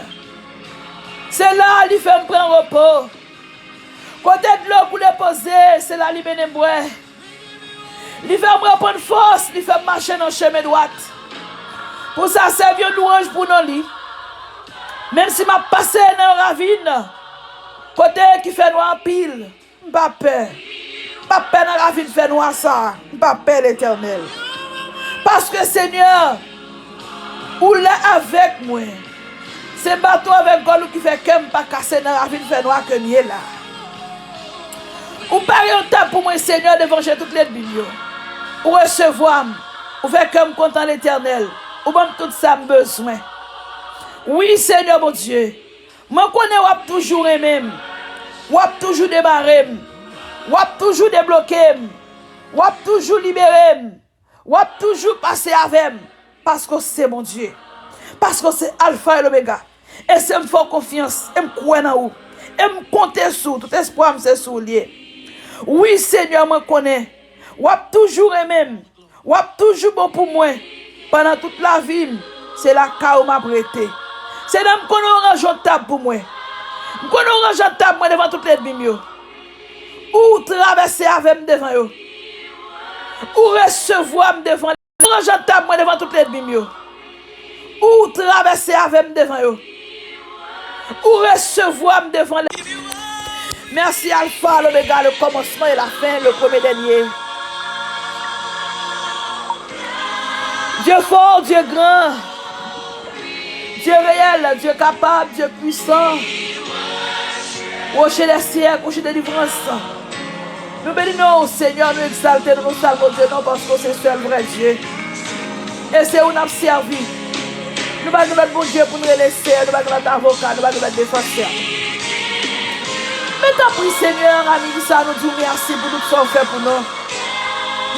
se la li fè m pran repo. Kote dlo koule poze, se la li mennen m bwè. Li fè m reprann fòs, li fè m mache nan chemen dwat. Pou sa sèvi yon lwanj pou non li. Menm si m ap pase nan yon ravin, kote ki fè nwa anpil, m pa pè. M pa pè nan ravin fè nwa sa a. M pa pè, Letènèl. Paske, Senyè, ou la avèk mwen. Se baton avèk gòl ou ki fè kè m pa kase nan ravin fè nwa ke m ye la. Ou pare yon tab pou mwen, Senyè, devan je tout lènmi m yo. Ou resevwa m. Ou fè kè m kontan, Letènèl. Ou ban m tout sa m bezwen. Wi, Senyè Bondye, mwen konnen w ap toujou renmen m. W ap toujou demare m. W ap toujou debloke m. W ap toujou libere m. W ap toujou pase avè m. Paske w se Bondye. Paske w se Alfa e Lomega. E se m fè w konfyans. E m kwè nan ou. E m konte sou ou. Tout espwa m se sou ou l ye. Wi, Senyè, mwen konnen w ap toujou renmen m. W ap toujou bon pou mwen. Pandan tout lavi m, se lakay ou m ap rete. Senyè, m konnen w ranje yon tab pou mwen. M konnen w ranje yon tab mwen devan tout lènmi m yo. Ou travèse avè m devan yo. Ou resevwa m devan. Ou ranje tab mwen devan tout lènmi m yo. Ou travèse avè m devan yo. Ou resevwa m devan lè. Mèsi, Alfa, Lomega, le kòmansman e la fen, le premye dènye. Dye fò, Dye gran, Dye reyèl, Dye kapab, Dye pwisan, Woche dè syèk, Woche delivrans. Nou beni non w, Senyè, nou egzalte non, nou salye Bondye non, paske w se sèl vrè Dye. E se ou n ap sèvi. Nou pa gen lòt Bondye pou n rele Seyè, nou pa gen lòt avoka, nou pa gen lòt defansè. Men tanpri, Senyè, nan midi sa, nou di w mèsi pou tout sa w fè pou nou.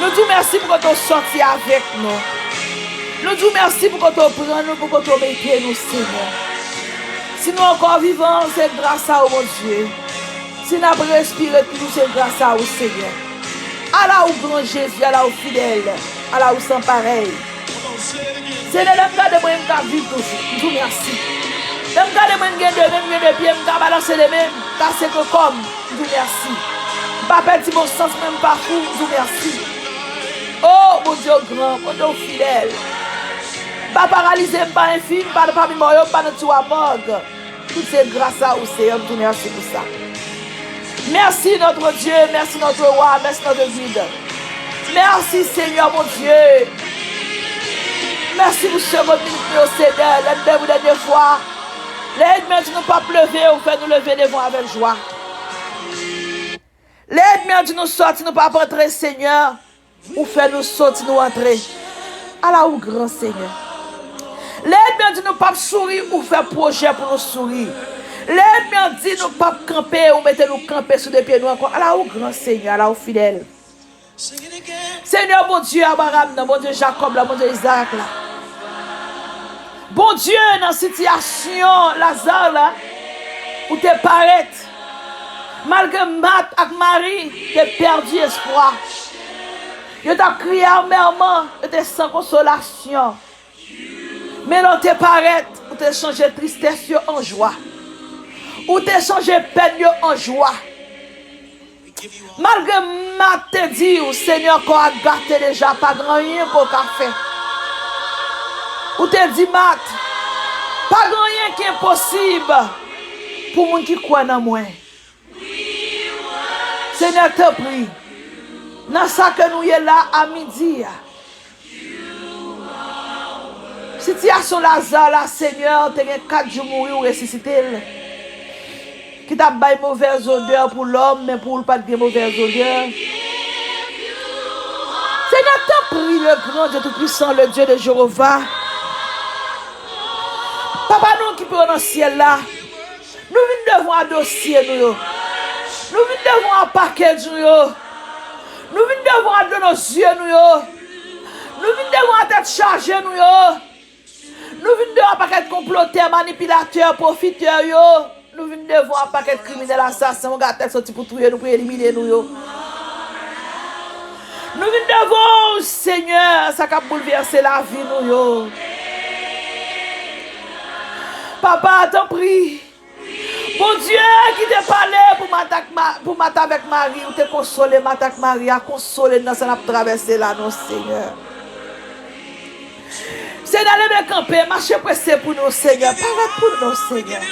Nou di w mèsi pou kote w sòti avèk nou. Nou di w mèsi pou kote w pran nou, pou kote w mete nou, Senyè. Si nou ankò vivan, se gras a ou, Bondye. Si n ap respire toujou, se gras a ou, Senyè. Ala ou gran, Jezi, ala ou fidèl, ala ou san parèy. Senyè, lè m gade mwen, m ka viv toujou. M di w mèsi. Lè m gade mwen, m gen de men, m gen de pye, m ka balanse de men, m ka seke kò m. M di w mèsi. M pa pèdi bon sans mwen, m pa fou, m di w mèsi. O, Bondye w gran, Bondye w fidèl. M pa paralize, m pa enfim, m pa nan pami mò yo, m pa nan tiwa mòg. Tout se gras a ou, Senyè, m di w mèsi pou sa. Merci notre Dieu, merci notre roi, merci notre guide. Mèsi, Senyè Bondye. Mèsi pou segonn, minit nou yo, Senyè. Lè n debout dènye fwa, lè ènmi an di nou p ap leve, ou fè nou leve devan avèk jwa. Lè ènmi an di nou sòti, nou p ap antre, Senyè, ou fè nou sòti, nou antre. Ala ou gran, Senyè. Lè ènmi an di nou p ap souri, ou fè pwojè pou nou souri. Lè ènmi an di nou p ap kanpe, ou mete nou kanpe sou de pye nou ankò. Ala ou gran, Senyè, ala ou fidèl. Senyè, Bondye Abraram nan, Bondye Jakòb la, Bondye Izarak la. Bondye, nan sitiyasyon Laza la, ou te parèt. Malgre Mat ak Mari te pèdi espwa, yo t ap kriye amèman, yo te san konsolasyon. Men lè w te parèt, ou te chanje tristès yo an jwa. Ou te chanje pèn yo an jwa. Malgre Mat te di w, Senyè, kò a gate deja, pa gen anyen ke w ka fè. Ou te di Mat, pa gen anyen ki enposib pou moun ki kwè nan mwen. Senyè, tanpri, nan sa ke nou ye la a midi a, sitiyasyon Laza la, Senyè, te gen kat jou mouri, ou resisite l. Ki t ap bay movèz odè pou lòm, men pou ou, l pa t gen movèz odè. Senyè, tanpri, le grand Dieu tout-puissant, le Dieu de Jéhovah. Papa nou ki pi wo nan syèl la, nou vin devan a dosye nou yo. Nou vin devan a pakèj nou yo. Nou vin devan a dlo nan zye nou yo. Nou vin devan a tèt chaje nou yo. Nou vin devan a pakèt konplotè, manipilatè, pwofitè yo. Nou vin devan a pakèt kriminèl, asasen, wongatè k soti pou touye nou, pou elimine nou yo. Nou vin devan w, Senyè, sa k ap boulvèse lavi nou yo. Papa, tanpri, Bondye ki te pale pou Mat ak Ma-, pou Mat avèk Mari, ou te konsole Mat ak Mari a, konsole n nan sa n ap travèse la, non, Senyè. Senyè, leve kanpe, mache prese pou nou, Senyè. Parèt pou nou, Senyè.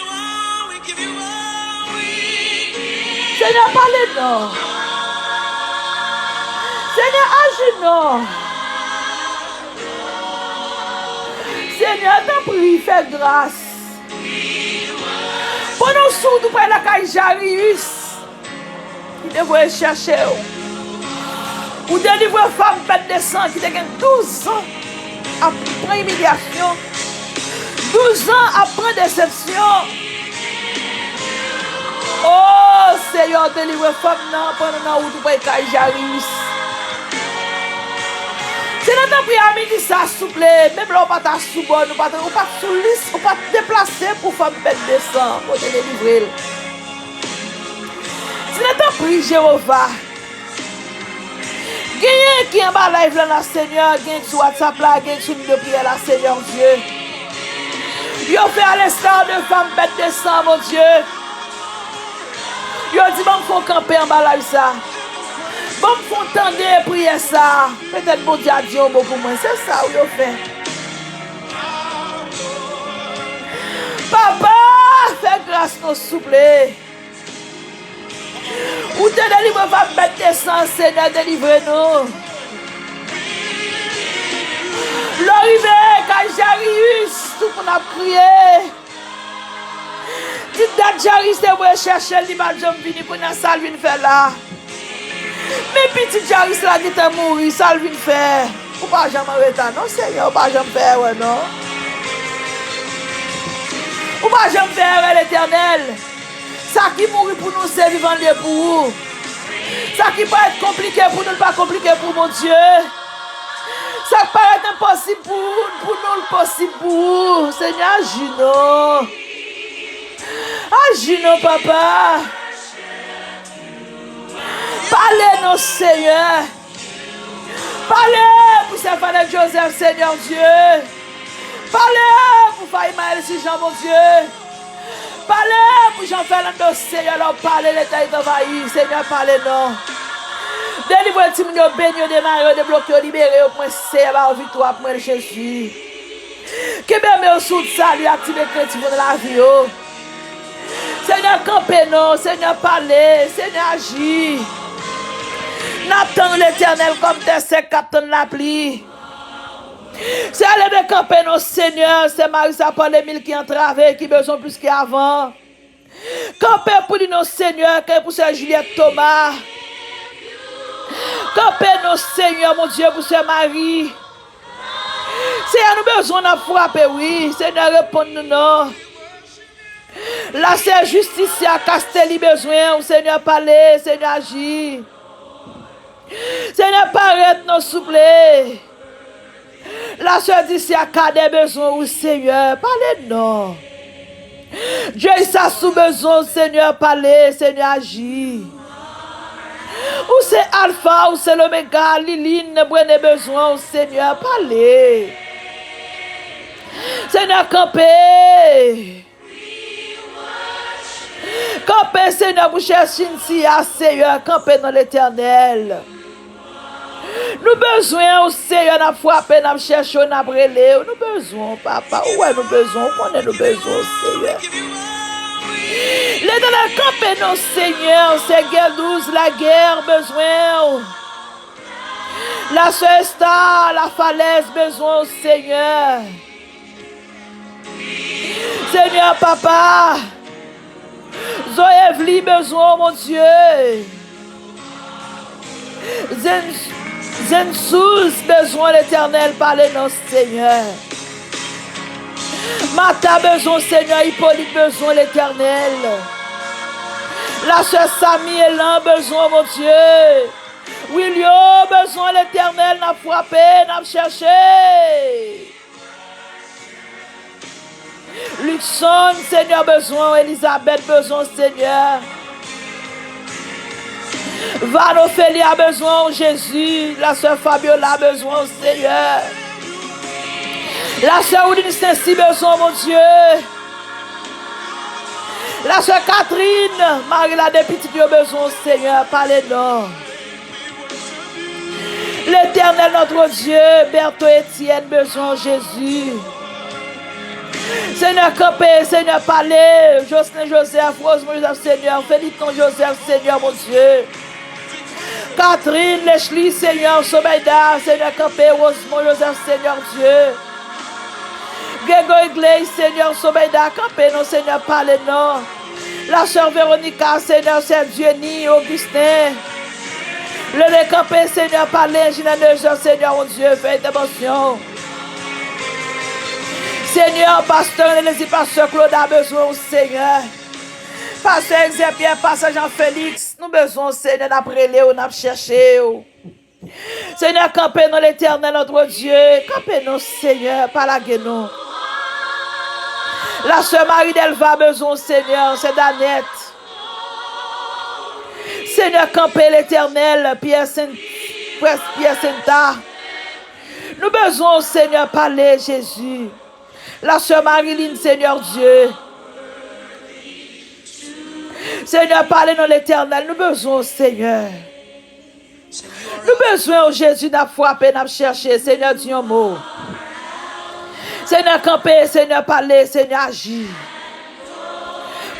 Senyè, pale non. Senyè, aji non. Senyè, tanpri, fè gras. Pandan w sou wout ou pral lakay Jairus, ki te voye chèche w. Ou delivre fanm pèt de san ki te gen douz an ap pran imilyasyon, douz an ap pran desepsyon. O Seyè, delivre fanm nan pandan nan wout ou pral lakay Jairus. Senyè, tanpri, a midi sa, souple, menm lè w pa t sou bòn, ou pa t, ou pa t sou lis, ou pa t deplase pou fanm pèt de san, Bondye delivre l. Senyè, tanpri, Jewova, Genyen ki anba live la, la, Senyè, genyen ki sou WhatsApp la, genyen ki sou liv de priyè la, Senyè Dye. Yo fè à l'instar de femme bête de sang, mon Dieu. Yo di, "Ban m fè yon kanpe anba live sa. Ban m fè yon tande priyè sa. Petèt Bondye a di yon mo pou mwen." Se sa wi yo fè. Papa, fè gras non, souple. Ou te delivre fèm bèt de san, Senyè, delivre nou. Lè w rive kay Jairus, tout moun ap kriye. Ti dat Jairus te voye chèche l, li pa t janm vini, kounye a sa l vin fè la? Men pitit Jairus la gentan mouri, sa l vin fè? Ou pa janm anreta non, Senyè, ou pa janm fè erè non. Ou pa janm fè erè, Letènèl. Sa ki mouri pou nou, se vivan l ye pou ou. Sa ki parèt konplike pou nou, l pa konplike pou Bondye. Sa k parèt enposib pou ou, pou nou, l posib pou ou. Senyè, aji non. Aji non, Papa. Pale non, Senyè. Pale pou sè Fanèl Joseph, Senyè Dye. Pale pou Fayimaël Sijan, Bondye. Pale pou Jean Fernando, Senyè, lè w pale, Letènèl anvayi. Senyè, pale non. Delivre timoun yo, beni yo, demare yo, debloke yo, libere yo pou mwen, Senyè, ba yo viktwa pou mwen, Jezi. Kenbe men yo sou wout sali, aktive krentif yo nan lavi yo. Senyè, kanpe non, Senyè, pale, Senyè, aji. N ap tann ou, Letènèl, kòm tè sèk k ap tann lapli. Senyè, leve kanpe non, Senyè, sè Marisa Paul Emile ki antrave, ki bezwen w plis ke avan. Kanpe pou li non, Senyè, kanpe pou sè Juliette Thomas. Kanpe non, Senyè, Bondye, pou sè Marie. Senyè, nou bezwen w, n ap frape, wi. Senyè, reponn nou non. La sè Justicia Castelli bezwen w, Senyè, pale, Senyè, aji. Senyè, parèt non, souple. La sè Dicia Cadet bezwen ou, Senyè, pale non. Jay Sassou bezwen w, Senyè, pale, Senyè, aji. Ou se Alfa, ou se Lomega, Liline Brené bezwen w, Senyè, pale. Senyè, kanpe. Kanpe, Senyè, pou chèche Cynthia, Senyè, kanpe non, Letènèl. Nou bezwen w, Senyè, n ap frape, n ap chèche w, n ap rele w. Nou bezwen w, Papa. Ou wè nou bezwen w, ou konnen nou bezwen w, Senyè. Letènèl, kanpe non, Senyè, sè Guerdouz Laguerre bezwen w. La sè Esther Lafalaise bezwen w, Senyè. Senyè, Papa, Zoevli bezwen w, Bondye. Zen, Zensouz bezwen w, Letènèl, pale non, Senyè. Mata bezwen w, Senyè, Ipolit bezwen w, Letènèl. La sè Sami Elan bezwen w, Bondye. Wilio bezwen w, Letènèl, n ap frape, n ap chèche. Luckson, Senyè, bezwen w, Elizabeth bezwen w, Senyè. Vano Felia bezwen w, Jezi. La sè Fabiola bezwen w, Senyè. La sè Woodin Sensi bezwen w, Bondye. La sè Catherine, mari la, de pitit yo bezwen w, Senyè. Pale non. Letènèl, notre Dieu, Bertho Etienne bezwen w, Jezi. Senyè, kanpe, Senyè, pale. Jocelyn Joseph, Rosemond Joseph, Senyè, Feliton Joseph, Senyè, Bondye. Catherine Leslie, Senyè, Sobeida, Senyè, kanpe. Rosemond Joseph, Senyè, Dye. Gregory Glaze, Senyè, Sobeida, kanpe non, Senyè, pale non. La sè Veronica, Senyè, sè Dieuny, Augustin. Leve kanpe, Senyè, pale, Enjenyè Neje, Senyè, Bondye, fè entèvansyon. Senyè, pastè René Lézy, pastè Claude a bezwen w, Senyè. Pastè Exè Pierre, pastè Jean Félix, nou bezwen w, Senyè, n ap rele w, n ap chèche w. Senyè, kanpe non, Letènèl, notre Dieu. Kanpe non, Senyè, pa lage nou. La sè Marie Delva bezwen w, Senyè, sè Danette. Senyè, kanpe, Letènèl, Pierre Saint, Frè Pierre Senta. Nou bezwen w, Senyè, pale, Jezi. La sè Marilyn, Senyè Dye. Senyè, pale non, Letènèl. Nou bezwen w, Senyè. Nou bezwen w, Jezi, n ap frape, n ap chèche. Senyè, di yon mo. Senyè, kanpe, Senyè, pale, Senyè, aji.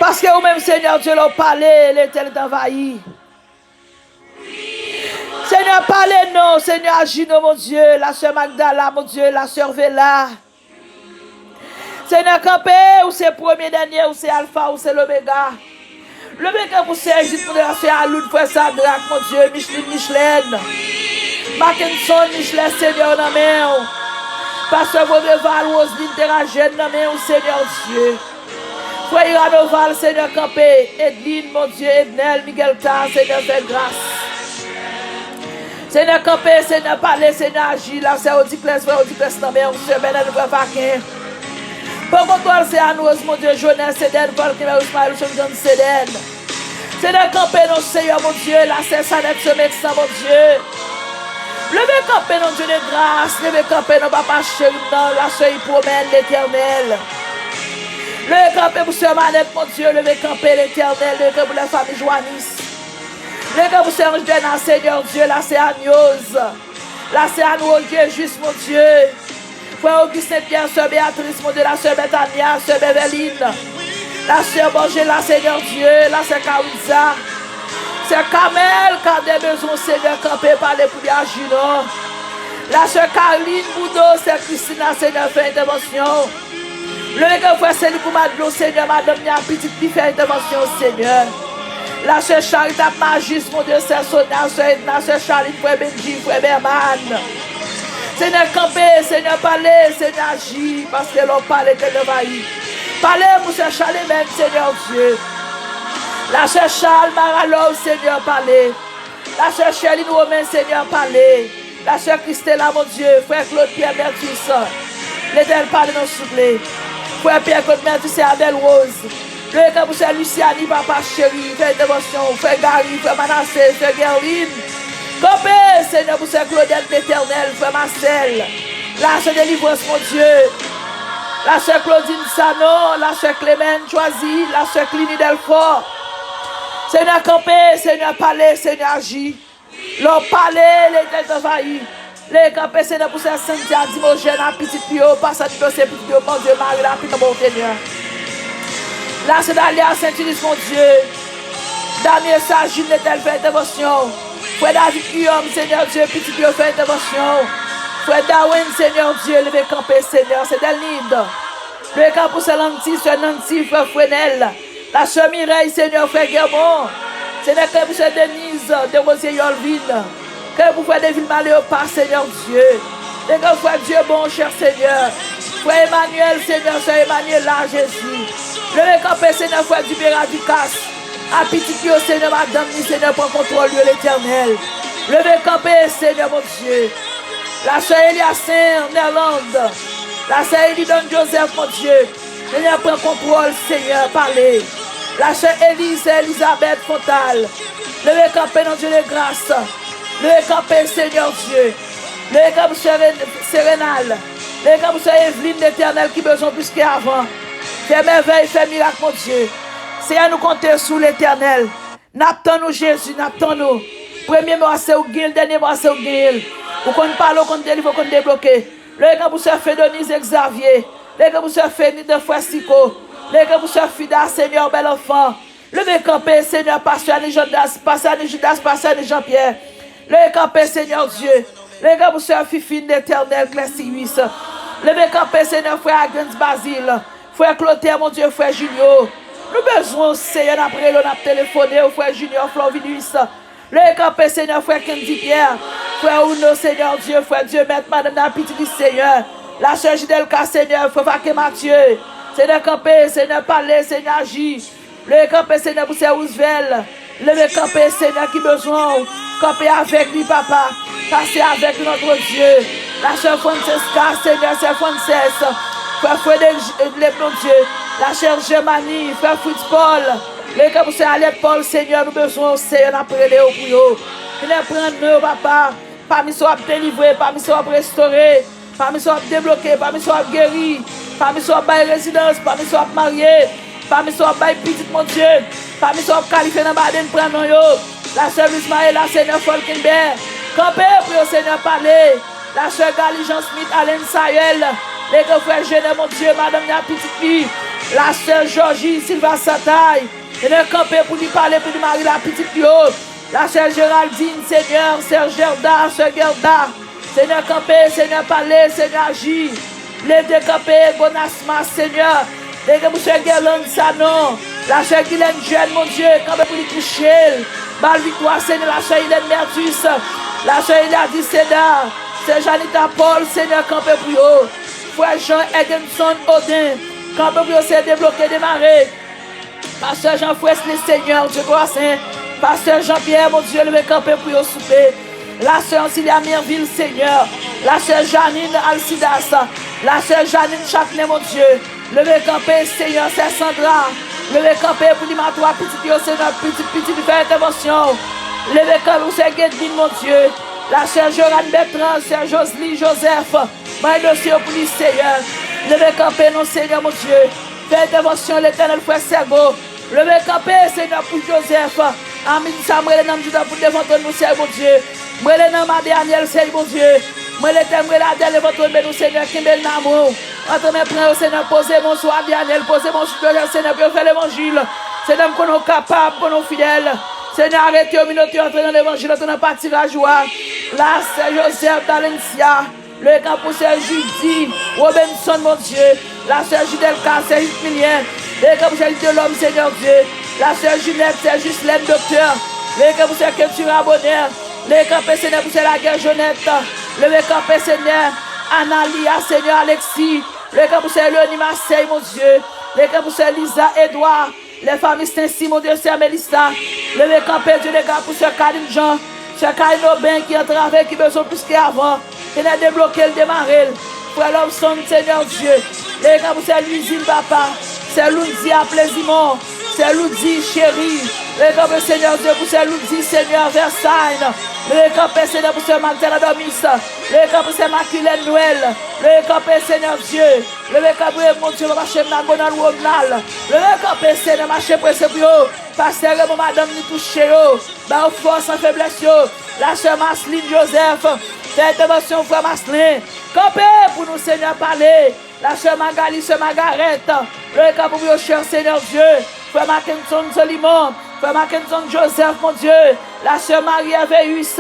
Paske ou menm, Senyè Dye, lè w pale, Letènèl t anvayi. Senyè, pale non, Senyè, aji non, Bondye. La sè Magdala, Bondye, la sè Vela. Senyè, kanpe, ou se premye, dènye, ou se Alfa, ou se Lomega. Leve kanpe pou sè Egzit, Bondye, la sè Aloud, frè Sadrak, Bondye, Micheline, Michelène. Mackenson, Michelet, Senyè, nan men w. Pastè Vodeval, Roseline Terajèn, nan men w, Senyè Dye. Frè Iranoval, Senyè, kanpe. Edline, Bondye, Ednel, Miguelta, Senyè, fè gras. Senyè, kanpe, Senyè, pale, Senyè, aji. La sè Odikles, frè Odikles, nan men w, sè Bènèt, frè Faken. Pran kontwòl, sè Ann Rose, Bondye, Jonès, Edèn, Paul, Kimè, Ismaël, Wilson, John, Sedèn. Senyè, kanpe non, Senyè, Bondye, la sè Sanèt, sè Meksan, Bondye. Leve kanpe non, Dye de gras, leve kanpe non, papa cheri m nan, la sè Ipwomèn, Letènèl. Leve kanpe pou sè Manèt, Bondye, leve kanpe, Letènèl, leve kanpe pou la fami Joanis. Leve kanpe pou sè Anjdèna, Senyè Dye, la sè Anyoz, la sè Anwoz, Jejis, Bondye. Frè Augustin Pierre, sè Béatrice, Bondye, la sè Bètania, sè Bèvèlin, la sè Bòjela, Senyè Dye, la sè Kawitza, sè Kamèl, Kadè bezwen, Senyè, kanpe, pale pou li, aji non. La sè Karlin Boudo, sè Kristina, Senyè, fè entèvansyon. Leve kanpe frè Seli pou Madlo, Senyè, madanm li a pitit li, fè entèvansyon, Senyè. La sè Charitab Majis, Bondye, sè Sonia, sè Edna, sè Charline, frè Benji, frè Bèman. Senyè, kanpe, Senyè, pale, Senyè, aji, paske lè w pale, Letènèl anvayi. Pale pou sè Chalemèn, Senyè Dye. La sè Chal Maralòv, Senyè, pale. La sè Chèlin Women, Senyè, pale. La sè Kristela, Bondye, frè Claude Pierre Bertus, Letènèl pale non souple. Frè Pierre Claude Bertus, sè Adèl Rose. Leve kanpe pou sè Luciani, papa cheri, fè entèvansyon, frè Gary, frè Manase, sè Gerlin. Kanpe, Senyè, pou sè Claudette, Letènèl, frè Marcel. La sè Delivrans, Bondye. La sè Claudine Sanon, la sè Clemène Choisy, la sè Clini Delfort. Senyè, kanpe, Senyè, pale, Senyè, aji. Lè w pale, Letènèl anvayi. Leve kanpe, Senyè, pou sè Cynthia Dimojèn ak pitit li yo, pase nan dosye pitit yo, Bondye, mare rapidman, Senyè. La sè Dalia Saint-Ilus, Bondye. Damien Sajin, Letènèl fè entèvansyon. Frè David Guillaume, Senyè Dye, pitit yo fè entèvansyon. Frè Darwin, Senyè Dye, leve kanpe, Senyè. Sè Delnide. Leve kanpe pou sè Lanti, sè Nancy, frè Frenèl. La sè Mirèy, Senyè, frè Gèmon. Senyè, kanpe pou sè Deniz, Derozye, Yòlvin. Kanpe pou frè Devil Maleopa, Senyè Dye. Leve kanpe frè Dye bon, chè Senyè. Frè Emanyèl, Senyè, sè Emanyela, Jezi. Leve kanpe, Senyè, frè Dibera Dikas. A pitit yo, Senyè, madanm li, Senyè, pran kontwòl yo, Letènèl. Leve kanpe, Senyè, Bondye. La sè Eliasen, Nèland. La sè Elidon Joseph, Bondye. Senyè, pran kontwòl, Senyè, pale. La sè Eli, sè Elizabeth Fontal. Leve kanpe non Dye de gras. Leve kanpe, Senyè Dye. Leve kanpe pou sè Ren-, Serenal. Leve kanpe pou sè Evelyn, Letènèl, ki bezwen w plis ke avan. Fè mèvèy, fè mirak, Bondye. Senyè, nou konte sou Letènèl. N ap tann ou, Jezi, n ap tann ou. Premye mwa se ou k gen l, dènye mwa se ou k genyen l. Ou konn pale, ou konn delivre, ou konn debloke. Leve kanpe pou sè Fedoniz Exavye. Leve kanpe pou sè Fenide, frè Siko. Leve kanpe pou sè Fida, Senyè, bèl anfan. Leve kanpe, Senyè, pastè Ani Jandas, pastè Ani Jidas, pastè Ani Janpyè. Leve kanpe, Senyè Dye. Leve kanpe pou sè Fifine, Letènèl, Klèsiris. Leve kanpe, Senyè, frè Agans Bazil. Frè Klotè, Bondye, frè Jinyo. Nou bezwen w, Senyè, n ap rele w, n ap telefone w, frè Jinyo Flovilis. Leve kanpe, Senyè, frè Kendy Pierre. Frè Ouno, Senyè Dye, frè Dye Mèt, madanm nan, pitit li, Senyè. La sè Jidelka, Senyè, frè Fake Matye. Senyè, kanpe, Senyè, pale, Senyè, aji. Leve kanpe, Senyè, pou sè Roosevelt. Leve kanpe, Senyè, ki bezwen w. Kanpe avèk li, papa. Pase avèk li, notre Dieu. La sè Francesca, Senyè, sè Frances. Frè Frederic, le Bondye. La sè Germany, frè Fritz Paul. Leve kanpe pou sè Aliette Paul, Senyè, nou bezwen w, Senyè, n ap rele w pou yo. Vin pran non yo, papa. Pami sa w ap delivre, pami sa w ap restore, pami sa w ap debloke, pami sa w ap geri, pami sa w ap bay rezidans, pami sa w ap marye, pami sa w ap bay pitit, Bondye, pami sa w ap kalifye nan Baden pran non yo. Lasè Luis Maela, Senyè Folkenbè, kanpe pou yo, Senyè, pale. Lasè Galijan Smith, Alen Sayèl, leve frè Jenè, Bondye, madanm li a pitit li. Lasè Jòji Silva Satay, Senyè, kanpe pou li, pale pou li, mari l a pitit li yo. Lasè Geraldine, Senyè, sè Gerda, sè Gerda, Senyè, kanpe, Senyè, pale, Senyè, aji. Leve kanpe, Gonasma, Senyè. Leve pou sè Gerlande Sanon. Lasè Gilène Jeune, Bondye, kanpe pou li, touche l. Ba l viktwa, Senyè, lasè Ilène Mertus. Lasè Eliadi Seda. Sè Janita Paul, Senyè, kanpe pou yo. Frè Jean Egenson Oden, kanpe pou yo, Senyè, debloke, demare. Pastè Jean Fresley, Senyè, Dye twa sen. Pastè Jean Pierre, Bondye, leve kanpe pou yo, souple. Lasè Ancilia Mirville, Senyè. Lasè Janine Alcidas. Lasè Janine Chaknen, Bondye, leve kanpe, Senyè. Sè Sandra, leve kanpe pou li, matwa pitit yo, Senyè, pitit, pitit, fè entèvansyon. Leve kanpe pou sè Gedlin, Bondye. Lasè Jorane Bertrand, sè Josely Joseph, bay dosye yo pou li, Senyè. Leve kanpe non, Senyè, Bondye. Fè entèvansyon, Letènèl, frè Sègo. Leve kanpe, Senyè, pou Joseph. Amin, sa m rele nan m jouda pou devan twòn nou, Senyè Bondye. M rele nan m Adrianel, Senyè Bondye. M rele tè, m rele Adrianel devan twòn, beni w, Senyè, kenbe l nan men w. Antre men pran yo, Senyè, poze men w sou Adrianel, poze men w sou Joseph, Senyè, pou yo fè levanjil. Senyè, m konnen w kapab, m konnen w fidèl. Senyè, arete yo, minote yo, antre nan levanjil, antre nan patiraj ou a. Lasè Joseph Dalencia, leve kanpe pou sè Judy Robinson, Bondye. Lasè Judelka, sè Jusmilien, leve kanpe pou sè Judelòm, Senyè Dye. Lasè Junette, sè Juslène, doktè, leve kanpe pou sè Ketura Bonheur. Leve kanpe, Senyè, pou sè Lagè Jonette. Leve kanpe, Senyè, Analia, Senyè Alexis. Leve kanpe pou sè Leoni Marseille, Bondye. Leve kanpe pou sè Liza Edouard. Lè fanmi Sensi, Bondye, sè Melissa, leve kanpe, Dye de gras, pou sè Karin Jean, sè Karin Oben ki antrave, ki bezwen plis ke avan. Senyè, debloke l, demare l. Frè Lobson, Senyè Dye, leve kanpe pou sè Luizin, papa, sè Loudia, Plezimon, sè Loudi, cheri, leve kanpe, Senyè Dye, pou sè Loudi, Senyè Versailles, leve kanpe, Senyè, pou sè Magdala Domis, leve kanpe, sè Makilèn Nwèl, leve kanpe, Senyè Dye. Leve kanpe, Bondye, papa, chèf Nagonal Womnal. Leve kanpe, Senyè, mache prese pou yo. Pastè Raymond, madanm li, touche yo. Ba yo fòs nan feblès yo. Lasè Marceline Joseph, fè entèvansyon, frè Marcelin. Kanpe pou nou, Senyè, pale. Lasè Magali, sè Magarèt, leve kanpe pou yo, chè Senyè Dye. Frè Mackenson Solimon, frè Mackenson Joseph, Bondye. Lasè Marie Hervéus,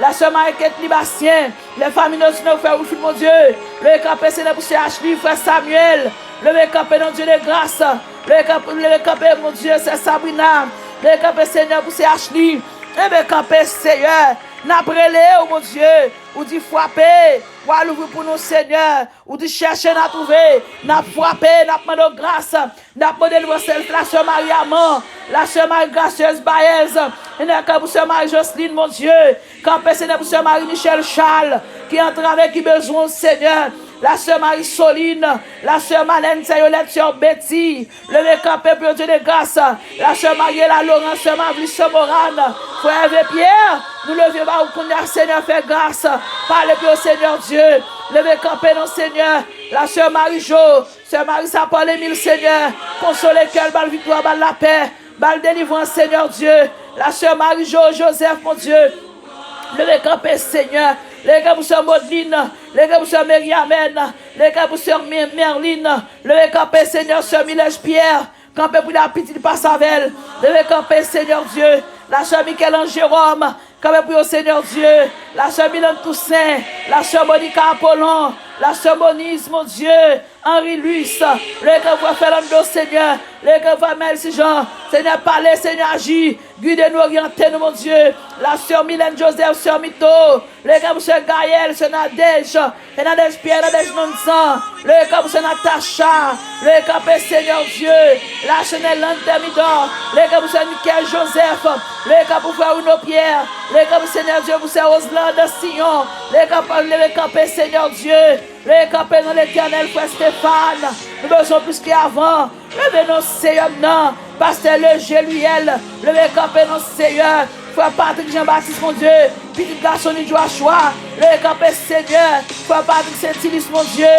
lasè Marie Ketly Bastien. Lè fanmi nou, Senyè, ou fè wout, Bondye. Leve kanpe, Senyè, pou sè Ashley, frè Samuel. Leve kanpe, non, Dye de gras. Leve kanpe, leve kanpe, Bondye, sè Sabrina. Leve kanpe, Senyè, pou sè Ashley. Leve kanpe, Senyè. N ap rele w, Bondye. Ou di frape, w al ouvri pou nou, Senyè. Ou di chèche, n a twouve. N ap frape, n ap mande w gras. N ap mande nou, Senyè, lasè Marie Armand, lasè Marie Gracieuse Baez, leve kanpe pou sè Marie Jocelyne, Bondye. Kanpe, Senyè, pou sè Marie Michel Charles, ki antrave, ki bezwen w, Senyè. Lasè Marie Soline, lasè Malène, sè Yolette, sè Betty, leve kanpe pou yo, Dye de gras. Lasè Mariela Laurent, sè Mavlis, sè Morane, frè Hervé Pierre, nou leve ba ou kounye a, Senyè, fè gras. Pale pou yo, Senyè Dye. Leve kanpe non, Senyè. Lasè Marie Jo, sè Marisa Paul Emile, Senyè, konsole kè l, ba l viktwa, ba l lapè, ba l delivrans, Senyè Dye. Lasè Marie Jo Joseph, Bondye, leve kanpe, Senyè. Leve kanpe pou sè Maudline, leve kanpe pou sè Meriamène, leve kanpe pou sè Mer- Merline, leve kanpe, Senyè, sè Milèj Pierre, kanpe pou li, pitit li, pase avè l. Leve kanpe, Senyè Dye. Lasè Michel-Ange Jérôme, kanpe pou yo, Senyè Dye. Lasè Milande Toussaint, lasè Monica Apollon, lasè Moniz, Bondye, Henri Luis, leve kanpe pou Fernando, Senyè, leve kanpe pou Melcy Jean, Senyè, pale, Senyè, aji, gide nou, oryante nou, Bondye. Lasè Milène Joseph, sè Mito, leve kanpe pou sè Gaël, sè Nadège, sè Nadège Pierre, Nadège Nonsan, leve kanpe pou sè Natacha, leve kanpe, Senyè Dye. Lasè Nerlande Thermidor, leve kanpe pou sè Nikel Joseph, leve kanpe pou frè Rino Pierre, leve kanpe, Senyè Dye, pou sè Roselande Sillon, leve kanpe, leve kanpe, Senyè Dye. Leve kanpe non, Letènèl, frè Stéphane. Nou bezwen w plis ke avan. Leve non, Seyè m nan. Pastè Leger Luyel, leve kanpe non, Seyè. Frè Patrick Jean Baptiste, Bondye, pitit gason li Joshua, leve kanpe, Senyè, frè Patrick Saintilus, Bondye,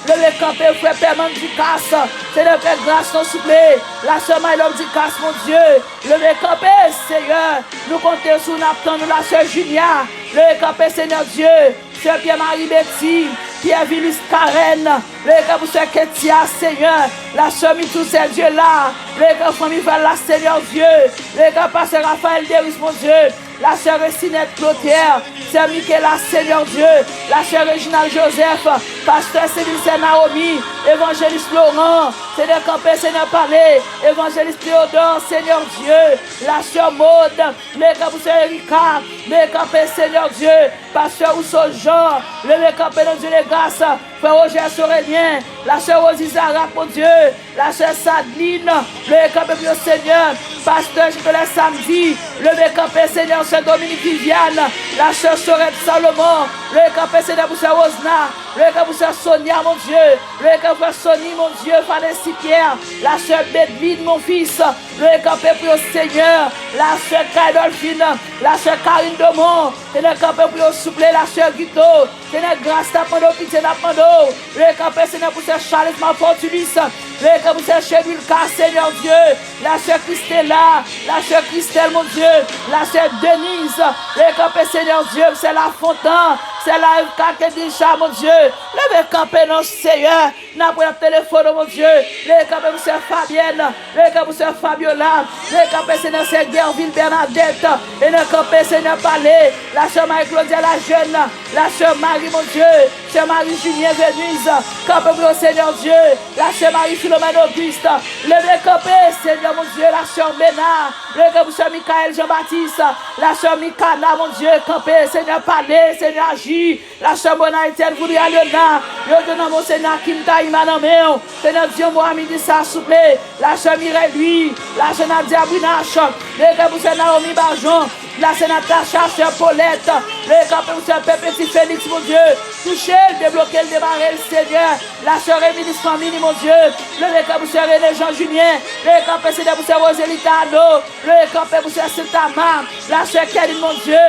leve kanpe, frè Pèman Ducasse, Senyè, fè gras non souple, lasè Maylove Ducasse, Bondye, leve kanpe, Senyè, nou konte sou w, n ap tann ou, lasè Junia, leve kanpe, Senyè Dye, Sè Pierre Marie Betty, Pierre Vilus Karen, leve kanpe pou sè Ketia, Senyè, lasè Mitsou, sè Dieu la, leve kanpe fanmi Val la, Senyè Dye, leve kanpe pastè Raphaël Deris, Bondye, lasè Resinette Clotaire, sè Michaela, Senyè Dye, lasè Reginald Joseph, pastè Céline, sè Naomi, evanjelis Laurent, Senyè kanpe, Senyè pale, evanjelis Théodore, Senyè Dye, lasè Maud, leve kanpe pou sè Erika, leve kanpe, Senyè Dye, pastè Rousseau Jean, leve kanpe nan Dye de gras, frè Roger Sorelien, lasè Rosie Zarak, Bondye, lasè Sadline, leve kanpe pou yo, Senyè, pastè Jean Colère Samedi, leve kanpe, Senyè, sè Dominique Viviane, lasè Sorette Salomon, leve kanpe, Senyè, pou sè Rosna, leve kanpe pou sè Sonia, Bondye, leve kanpe frè Sony, Bondye, Fanesi Pierre, lasè Bedline, mon fils, leve kanpe pou yo, Senyè, lasè Kay Dolphine, lasè Karine Domon, Senyè, kanpe pou yo, souple, lasè Guito, Senyè, gras n ap mande w, pitye n ap mande w. Leve kanpe, Senyè, pou sè Charles Marc Fortunus. Leve kanpe pou sè Chedwilka, Senyè Dye. Lasè Christella, lasè Christelle, mon Dye. Lasè Denise. Leve kanpe, Senyè Dye, pou sè Lafontan, sè Laevka, Kedisha, mon Dye. Leve kanpe non, Senyè. N ap wè n ap telefone, mon Dye. Leve kanpe pou sè Fabienne. Leve kanpe pou sè Fabiola. Leve kanpe, Senyè, sè Guerville Bernadette. Leve kanpe, Senyè, pale. Lasè Marie Claudia Lajeune. Lasè Marie, mon Dye. Sè Marie Julien Venise. Kanpe pou yo, Senyè Dye. Lasè Marie Philomène Auguste. Leve kanpe, Senyè, mon Dye. Lasè Mena. Leve kanpe pou sè Michael Jean Baptiste. Lasè Mikana, mon Dye. Kanpe, Senyè, pale. Senyè, aji. Lasè Mona Etienne, Voudria Leonard, yo te nan men w, Senyè, Kim Taïma nan men w. Senyè, di yon mo a midi sa, souple. Lasè Mireille Louis, lasè Nadia Brinache, leve kanpe pou sè Naomi Bajon, lasè Natacha, sè Paulette, leve kanpe pou sè Pepeti Félix, mon Dye. Touche l, debloke l, demare l, Senyè. Lasè Remilis fanmi li, mon Dye. Leve kanpe pou sè René Jean Julien, leve kanpe, Senyè, pou sè Roselita Ano, leve kanpe pou sè Sentama, lasè Kèlin, mon Dye.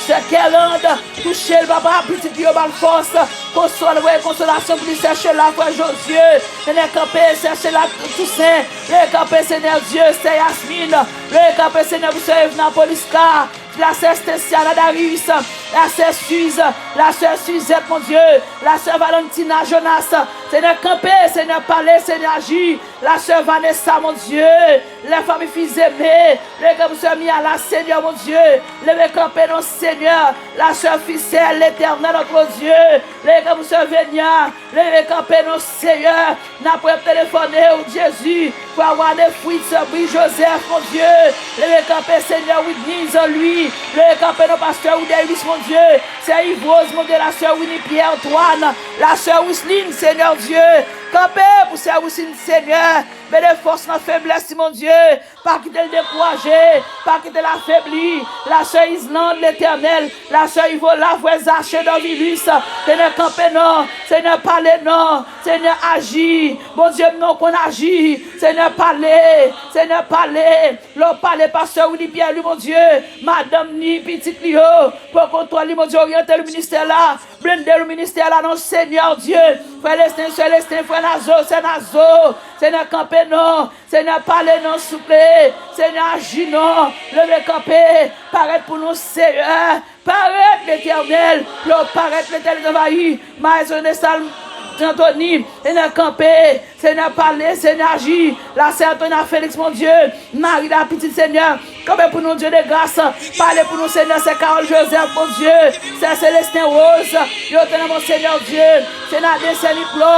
Sè Kèlande, touche l, papa, pitit li yo ba l fòs, konsòl, voye konsolasyon pou li, sè Chela, frè Jozye, Senyè kanpe, sè Chela Tousen, leve kanpe, Senyè Dye, sè Yasmin, leve kanpe, Senyè, pou sè Evna Poliska, lasè Stesiana Darius, lasè Suze, lasè Suzette, mon Dye, lasè Valentina Jonas, Senyè kanpe, Senyè pale, Senyè aji, lasè Vanessa, mon Dye, la famille Fils-Aimé, leve kanpe pou sè Mia la, Senyè, mon Dye, leve kanpe non, Senyè, lasè Fisèl, Letènèl, notre Dye, leve kanpe pou sè Venia, leve kanpe non, Senyè, n ap retelefonnen w, Jezi, frè Wane Fritz, sè Bri Jozèf, mon Dye, leve kanpe, Senyè, Widney, Jean Louis, leve kanpe non, pastè Woudè Ulysse, mon Dye, sè Yvrose, mon Dye, lasè Winnie Pierre Antoine, lasè Wisline, Senyè Dye, kanpe pou sè Wisline, Senyè, mete fòs nan feblès li, mon Dye. Pa kite l dekouraje. Pa kite l afebli. Lasè Islande, Letènèl. Lasè Ivola, frè Zache, Dorvilus. Senyè, kanpe non. Senyè, pale non. Senyè, aji. Bondye m, non, konn aji. Senyè, pale. Senyè, pale. Lè w pale, pastè Willy Pierre, li, Bondye, madanm ni, pitit li yo, pran kontwòl li, Bondye, oryante l ministè la. Blende l ministè la non Senyè Dye. Frè Lesten, sè Lesten, frè Nazo, sè Nazo. Senyè kanpe non. Senyè pale non souple. Senyè aji non. Leve kanpe. Parèt pou nou Senyè. Parèt Letènèl. Lè w parèt Letènèl anvayi. Maestro Nestal Antoni. Senyè kanpe. Senyè pale, Senyè aji. Lasè Antonia Félix, Bondye, mari la pitit, Senyè, kanpe pou nou, Dye de gras. Pale pou nou, Senyè, sè Carole Joseph, Bondye, sè Célestin Rose, yo te nan men, Senyè Dye. Sè Nadin, sè Niklò,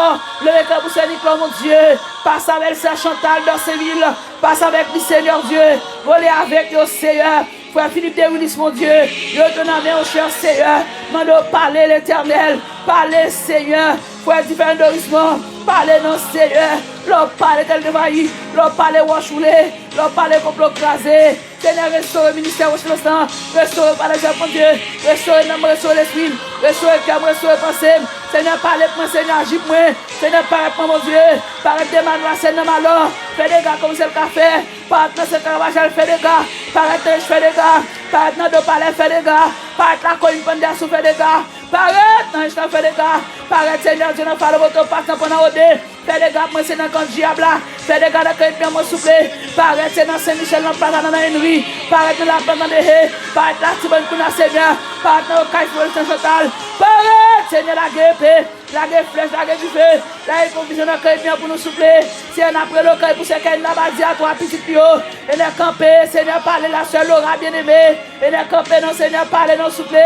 leve kanpe pou sè Niklò, Bondye, pase avè l, sè Chantal Dorceville, pase avèk li, Senyè Dye, vole avèk yo, Senyè. Frè Philippe Derilis, Bondye, yo te nan men w, chè Senyè. Mande w pale, Letènèl. Pale, Senyè. Frè Diferan Dorismond, pale non, Senyè. Lè w pale, tèl devayi. Lè w pale, wòch woule. Lè w pale, konplo kraze. Senyè, restore ministè Wòch Flosan. Restore pale Jèf, Bondye. Restore nanm mwen, restore lespri m. Restore kè mwen, restore panse m. Senyè, pale pou mwen, Senyè, aji pou mwen. Senyè, parèt mwen, Bondye. Parèt deman la sèn nan malò. Fè dega kòm sèl ka fè. Parèt nan sèl ka ravajè l, fè dega. Parèt nan rich, fè dega. Parèt nan do palè, fè dega. Parèt lakolim pann dèyè sou, fè dega. Parèt nan rich lan, fè dega. Parèt, Senyè Dye, nan Falo Boto, parèt nan pwen nan Wode. Fè dega pou mwen, Senyè, nan kan dyab la. Fè dega nan kan ènmi an mwen, souple. Parèt, Senyè, nan Sen Michèl, nan Plata, nan Henri. Parèt nan Laplanta, nan Dehe. Parèt Latibonit, Kouna, Senyè. Parèt nan Okay, Floris, nan Chantal. Parèt, Senyè, lage epe. Lage flèch, lage dife, lage konfizyon nan kan ènmi an pou nou, souple. Senyè, n ap rele w kay pou sè Kayna Badia, twa pitit li yo. Senyè, kanpe, Senyè, pale, la sè Lora byeneme. Senyè, kanpe non, Senyè, pale non, souple.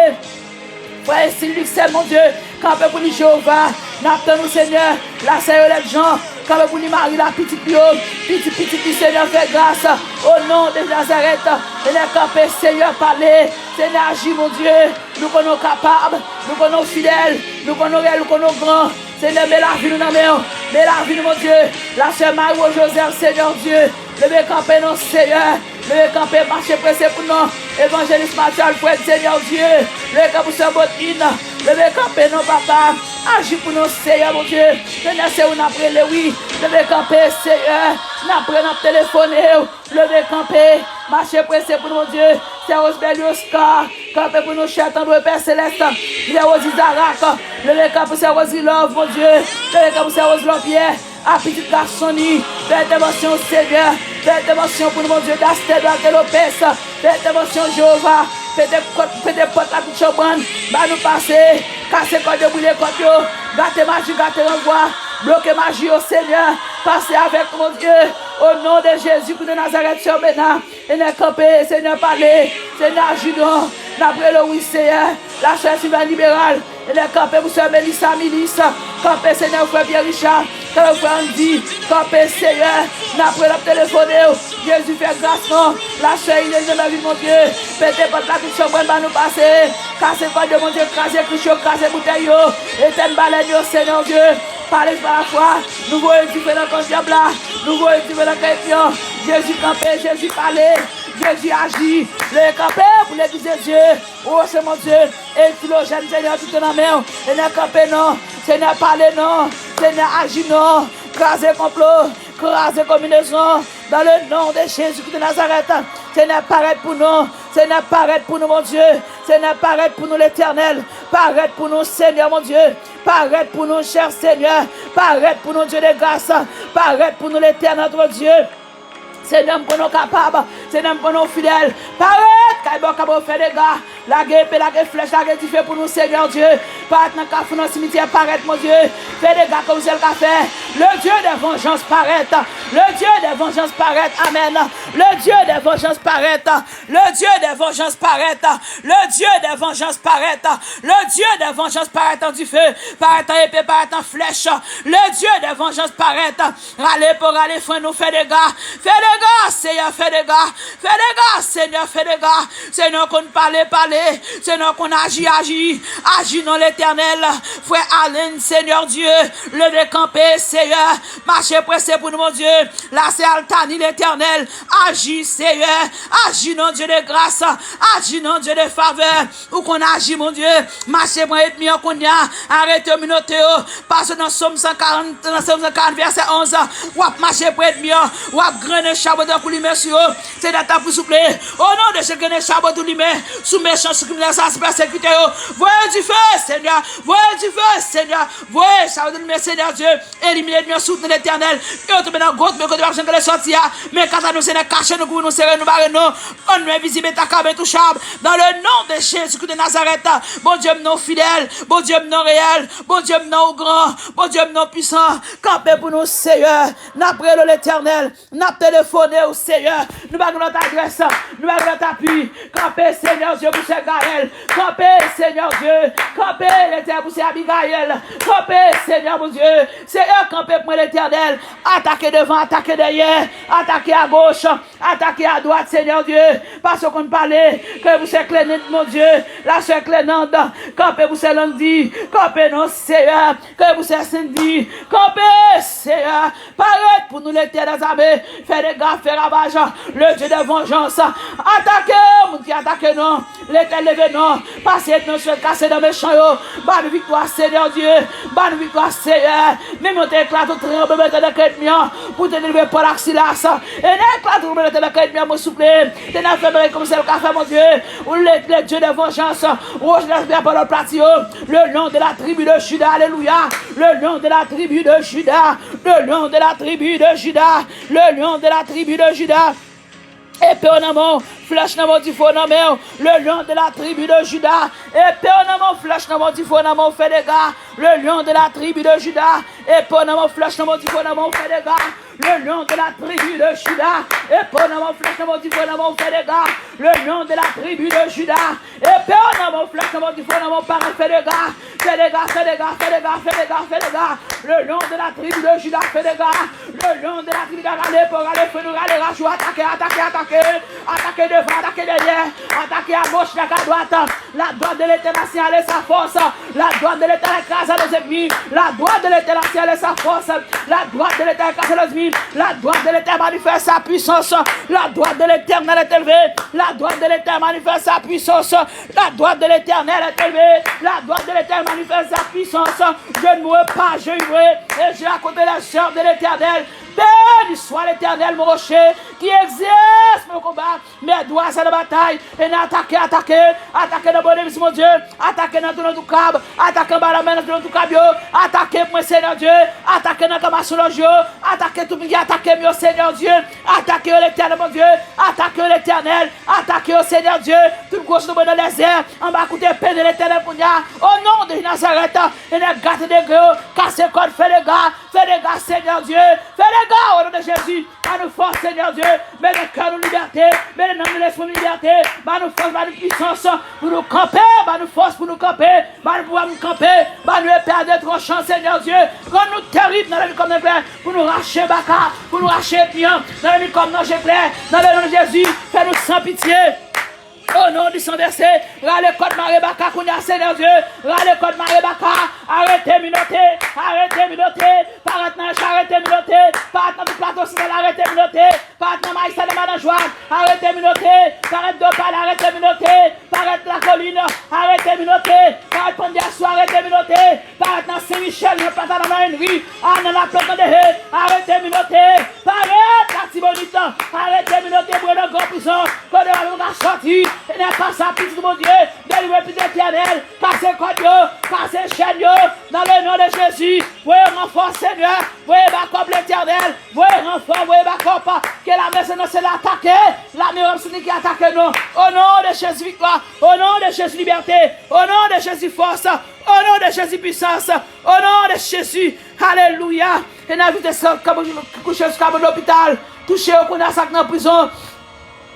Frè Estil Luxel, Bondye, kanpe pou li, Jewova. N ap tann ou, Senyè. La sè Yolette Jean, kanpe pou li, mari la, pitit li yo. Pitit, pitit li, Senyè, fè gras. O non de Nazarèt, Senyè, kanpe, Senyè, pale. Senyè, aji, Bondye. Nou konnen w kapab, nou konnen w fidèl, nou konnen w reyèl, nou konnen w gran. Senyè, men lavi nou nan men w. Men lavi nou, Bondye. La sè Mario Joseph, Senyè Dye. Leve kanpe non, Senyè. Leve kanpe, mache prese pou non. Evanjelis Matye Alfred, Senyè Dye. Leve kanpe pou sè Bodin. Leve kanpe non, papa. Aji pou non, Senyè, Bondye. Senyè, se ou n ap rele, wi. Leve kanpe, Senyè. N ap rele, n ap telefone w. Leve kanpe, mache prese pou nou, Bondye. Sè Rosebelly Oscar, kanpe pou nou, chè tandre Pè Selès. Sè Rosi Zarak, leve kanpe pou sè Rosi Love, Bondye. Leve kanpe pou sè Rosi Love Pierre, a pitit gason li. Fè entèvansyon, Senyè. Fè entèvansyon pou nou, Bondye. Dastè Duarte Lopez, fè entèvansyon, Jewova. Pete kòt, pete pòt la tout chanbrann. Ba nou pase. Kase kòd yo, brile kòd yo. Gate maji, gate ranvwa. Bloke maji yo, Senyè. Pase avèk nou, Bondye. O non de Jezi, Kris de Nazarèt, Sè Bena. Senyè, kanpe, Senyè, pale. Senyè, aji non. N ap rele w, wi, Senyè. La sè Sylvain Liberal. Senyè, kanpe pou sè Melissa Milis. Kanpe, Senyè, frè Pierre Richard. Kanpe, frè Andy. Kanpe, Senyè. N ap rele, n ap telefone w. Jezi, fè gras non. La sè Inez nan vil, Bondye. Pete pòt la tout chanbrann, ba nou pase. Kase kòd yo, Bondye, kraze krich yo, kraze boutèy yo. Etèn balèn yo, Senyè Dye. Pale pa lafwa. Nou voye dife nan kan dyab la. Nou voye dife nan kan ènmi an. Jezi kanpe, Jezi pale. Jezi aji. Leve kanpe pou legliz de Dye. O Senyè Bondye. E Filojèn, Senyè, tout nan men w. Senyè, kanpe non. Senyè, pale non. Senyè, aji non. Kraze konplo. Kraze konbinezon. Dans le nom de Jésus-Christ de Nazareth. Senyè, parèt pou nou. Senyè, parèt pou nou, Bondye. Senyè, parèt pou nou, Letènèl. Parèt pou nou, Senyè, Bondye. Parèt pou nou, chè Senyè. Parèt pou nou, Dye de gras. Parèt pou nou, Letènèl, notre Dye. Senyè, m konnen w kapab. Senyè, m konnen w fidèl. Parèt kay bò kabo, fè dega. Lage epe, lage flèch, lage dife pou nou, Senyè Dye. Parèt nan kafou, nan simityè, parèt, Bondye. Fè dega kòm sèl ka fè. Le Dieu de vengeance paraît. Le Dieu de vengeance paraît. Amèn. Le Dieu de vengeance paraît. Le Dieu de vengeance paraît. Le Dieu de vengeance paraît. Le Dieu de vengeance paraît en dife. Parèt an epe, parèt an flèch. Le Dieu de vengeance paraît. Rale po, rale fren nou, fè dega. Fè dega, Senyè, fè dega. Fè dega, Senyè, fè dega. Senyè konn pale, pale. Senyè konn aji, aji. Aji non, Letènèl. Frè Allen, Senyè Dye, leve kanpe, Senyè. Mache prese pou nou, Bondye. La sè Altani, Letènèl. Aji, Senyè. Aji non, Dye de gras. Aji non, Dye de favè. Ou konn aji, Bondye. Mache pran ènmi an kounye a. Arete yo, menote yo. Pase nan Sòm san karant, nan Sòm san karant, vèsè onz. W ap mache pran ènmi an. W ap grennen chabon tankou limen sou yo. Senyè, tanpri, souple. O non de Jezi, grennen chabon tankou limen sou mechan, sou kriminèl, sa, sou pèsekitè yo. Voye dife, Senyè. Voye dife, Senyè. Voye chabon tankou limen, Senyè Dye. Elimine ènmi an sou wout nou, Letènèl. Ke yo tonbe nan gwòt, men kote yo p ap janm ka sòti a. Men kata nou, Senyè, kache nou, kouvri nou, sere nou, bare nou. Rann nou envizib, entakab, entouchab. Dans le nom de Jésus-Christ de Nazareth. Bondye m non, fidèl. Bondye m non, reyèl. Bondye m non, ou gran. Bondye m non, pwisan. Kanpe pou nou, Senyè. N ap rele w, Letènèl. N ap telefone w, Senyè. Nou pa gen lòt adrès. Nou pa gen lòt apui. Kanpe, Senyè Dye, pou sè Gaël. Kanpe, Senyè Dye. Kanpe, Letènèl, pou sè Abigail. Kanpe, Senyè Bondye. Senyè, kanpe pou mwen, Letènèl. Atake devan, atake dèyè. Atake agoch. Atake adwat, Senyè Dye. Pase w konn pale. Kanpe pou sè Clénande, Bondye. La sè Clénande. Kanpe pou sè Landy. Kanpe non, Senyè. Kanpe pou sè Cindy. Kanpe, Senyè. Parèt pou nou, Letènèl dèzame. Fè dega, fè ravaj. Le Dieu de vengeance. Atake moun ki atake nou. Le Letènèl, leve non, pase non, Senyè, kase dan mechan yo. Ba nou viktwa, Senyè Dye. Ba nou viktwa, Senyè. Menm yo te eklate, tranblemanntè nan kan ènmi an, pou te delivre Pòl ak Silas. E nan eklate, tranblemanntè nan kan ènmi an, mwen souple. Te nan fè bagay kòmsi l ka fè, mon Dieu. Ou le, le Dieu de vengeance. Ou Senyè, la parole plati yo. Le lion de la tribu de Juda, alléluia. Le lion de la tribu de Juda. Le lion de la tribu de Juda. Le lion de la tribu de Juda. Epe w nan men w, flèch nan men w, dife w nan men w. Le lion de la tribu de Juda. Epe w nan men w, flèch nan men w, dife w nan men w, fè dega. Le lion de la tribu de Juda. Epe w nan men w, flèch nan men w, dife w nan men w, fè dega. Le lion de la tribu de Juda. Epe w nan men w, flèch nan men w, dife w nan men w, fè dega. Le lion de la tribu de Juda. Epe w nan men w, flèch nan men w, dife w nan men w, parèt, fè dega. Fè dega, fè dega, fè dega, fè dega, fè dega. Le lion de la tribu de Juda, fè dega. Le lion de la tribu de Juda, rale, pou rale, fè nou rale, rachou, atake, atake, atake. Atake devan, atake dèyè. Atake agoch, atake adwat. La droite de l'Éternel a signalé sa force. La droite de l'Éternel a écrasé nos ennemis. La droite de l'Éternel a signalé sa force. La droite de l'Éternel a écrasé nos ennemis. La droite de l'Éternel manifeste sa puissance. La droite de l'Éternel est élevée. La droite de l'Éternel manifeste sa puissance. La droite de l'Éternel est élevée. La droite de l'Éternel manifeste sa puissance. Je ne mourrai pas, je vivrai. Et je raconterai les œuvres de l'Éternel. Béni soit l'Éternel, mon rocher, qui exerce mon combat. Mèt dwa sa nan batay. E n atake, atake. Atake nan Bonavis, mon Dieu. Atake nan tounen tou kab. Atake anba lanmè nan tounen tou kab yo. Atake pou mwen, Senyè Dye. Atake nan kan masonlòj yo. Atake tout moun ki atake m yo, Senyè Dye. Atake yo, Letènèl, mon Dieu. Atake yo, Letènèl. Atake yo, Senyè Dye. Tout gwo sou nan dezè. Anba kout epe de Letènèl kounye a. O non de Nazarèt. Enèg gate degre yo. Kase kòd, fè dega. Fè dega, Senyè Dye. Fè dega, o non de Jezi. Ba nou fòs, Senyè Dye. Mete kè nou libète. Mete nanm nou, lespri nou libète. Ba nou fòs, ba nou pwisans pou nou kanpe. Ba nou fòs pou nou kanpe. Ba nou pouvwa pou nou kanpe. Ba nou epe a de tranchan, Senyè Dye. Rann nou terib nan lènmi kòm nan eklè. Pou nou rache baka. Pou nou rache ènmi an. Nan lènmi kòm nan eklè. Nan le non de Jezi. Fè nou san pitye. O non di san vèse, rale kòd mare baka kounye a, Senyè Dye. Rale kòd mare baka. Arete minote. Arete minote. Parèt nan Ench, arete minote. Parèt nan tout plato Sitèl, arete minote. Parèt nan Mayis, nan Madanjwa, arete minote. Parèt Dopal, arete minote. Parèt Lakolin, arete minote. Parèt Pandeyasou, arete minote. Parèt nan Sen Michèl, nan Plata, nan Henri, a nan Laplant, nan Dehe, arete minote. Parèt Latibonit, arete minote. Bwè nan gran prizon, kote w ap ka sòti. Enèg pase a, pitit Bondye, delivre, pitit Letènèl. Kase kòd yo, kase chèn yo, nan le non de Jezi. Voye ranfò, Senyè. Voye bakòp, Letènèl. Voye ranfò, voye bakòp. Ke lame se nan se atake. Lame wòm se li ki atake nou. O non de Jezi, viktwa. O non de Jezi, libète. O non de Jezi, fòs. O non de Jezi, pwisans. O non de Jezi. Alelouya. E n envite sa k ap kouche sou kab lopital. Touche yo kounye a, sa k nan prizon.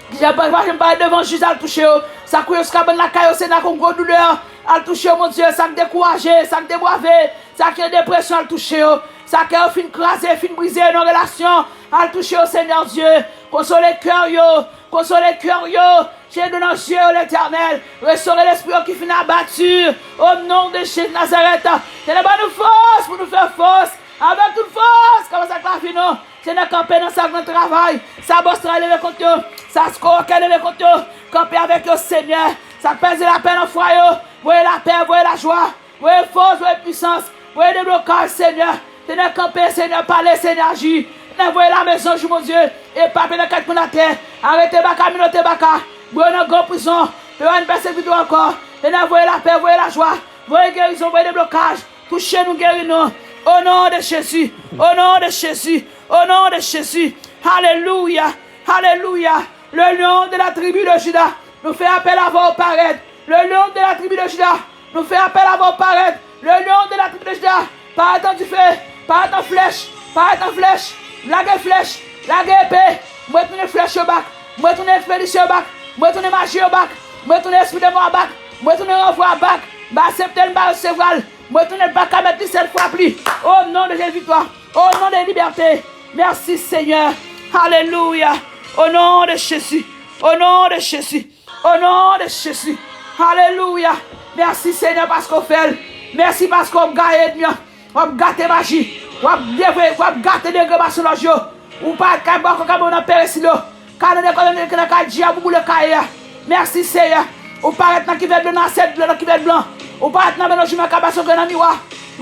Ki jan pa, pa janm parèt devan jij, al touche yo. Sa k kouche sou kabann lakay yo, Senyè, ak yon gwo doulè. Al touche yo, mon Dye, sa k dekouraje, sa k debrave, sa k nan depresyon, al touche yo. Sa kè yo fin kraze, fin brize nan relasyon, al touche yo, Senyè Dye. Konsole kè yo, konsole kè yo. Jete dlo nan zye yo, Letènèl. Restore lespri yo ki fin abati. O non de Jezi Nazarèt. Senyè, ban nou fòs pou nou fè fòs avèk tout fòs k ap fas ak lavi nou. Senyè, kanpe nan sa k nan travay. Sa bòs la leve kont yo. Sa kowoke leve kont yo. Kanpe avèk yo, Senyè. Sa k pèse lapè nan fwaye yo. Voye lapè, voye lajwa. Voye fòs, voye pwisans. Voye deblokaj, Senyè. Senyè, kanpe, Senyè, pale, Senyè, aji. Senyè, voye lame zanj ou, Bondye. Epapiye nan kat moun atè. Arete baka, minote baka. Bwè nan gran prizon. Fè yo pa persevere ankò. Senyè, voye lapè, voye lajwa. Voye gerizon, voye deblokaj. Touche nou, geri nou. O non de Jezi. O non de Jezi. O non de Jezi. Alelouya. Alelouya. Le lion de la tribu de Juda. Nou fè apèl avè w, parèt. Le lion de la tribu de Juda. Nou fè apèl avè w, parèt. Le lion de la tribu de Juda. Parèt an dife. Parèt an flèch. Parèt an flèch. Lage flèch. Lage epe. Mwen tounen flèch yo bak. Mwen tounen ekspedisyon yo bak. Mwen tounen maji yo bak. Mwen tounen espri de mò a bak. Mwen tounen ranvwa a bak. M pa aksepte l, m pa resevwa l. Mwen tounen baka mèt li sèt fwa pli. O non de Jezi, viktwa. O non de libète. Mèsi, Senyè. Alelouya. O non de Jezi. O non de Jezi. O non de Jezi. Alelouya. Mèsi, Senyè, paske w fè l. Mèsi paske w ap gaye ènmi an. W ap gate maji. W ap devwe, w ap gate degre masonlòj yo. Ou pa ka bò kò kay moun nan peresilo. Ka nan dekò nan ka djab ou boule kay la. Mèsi, Senyè. Ou parèt nan kivèt dlo, nan asyèt dlo, nan kivèt blan. Ou parèt nan beno jiman kabasyon ke nan miwa.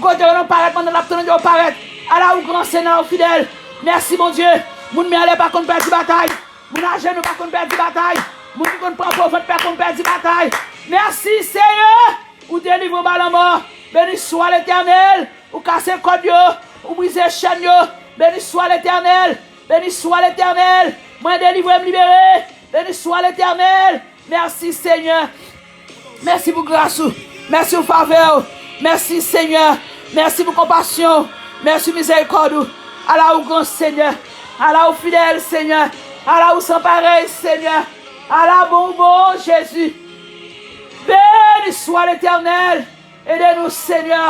Kote yo nan parèt, pandan l ap tann yo parèt. Ala ou gran Senyè, ou fidèl. Mèsi, Bondye. Moun men anlè pa konn pèdi batay. Moun ajenou pa konn pèdi batay. Moun ki konn pran po vant pa konn pèdi batay. Mèsi, Senyè. Ou delivre ba lanmò. Beni swa Letènèl. Ou kase kòd yo. Ou brize chèn yo. Beni swa Letènèl. Beni swa Letènèl. Mwen delivre, m libere. Beni swa Letènèl. Mèsi, Senyè. Mèsi pou gras ou. Mèsi pou favè ou. Mèsi, Senyè. Mèsi pou konpasyon ou. Mèsi mizerikòd ou. Ala ou gran, Senyè. Ala ou fidèl, Senyè. Ala ou san parèy, Senyè. Ala bon ou bon, Jezi. Beni swa Letènèl. Ede nou, Senyè.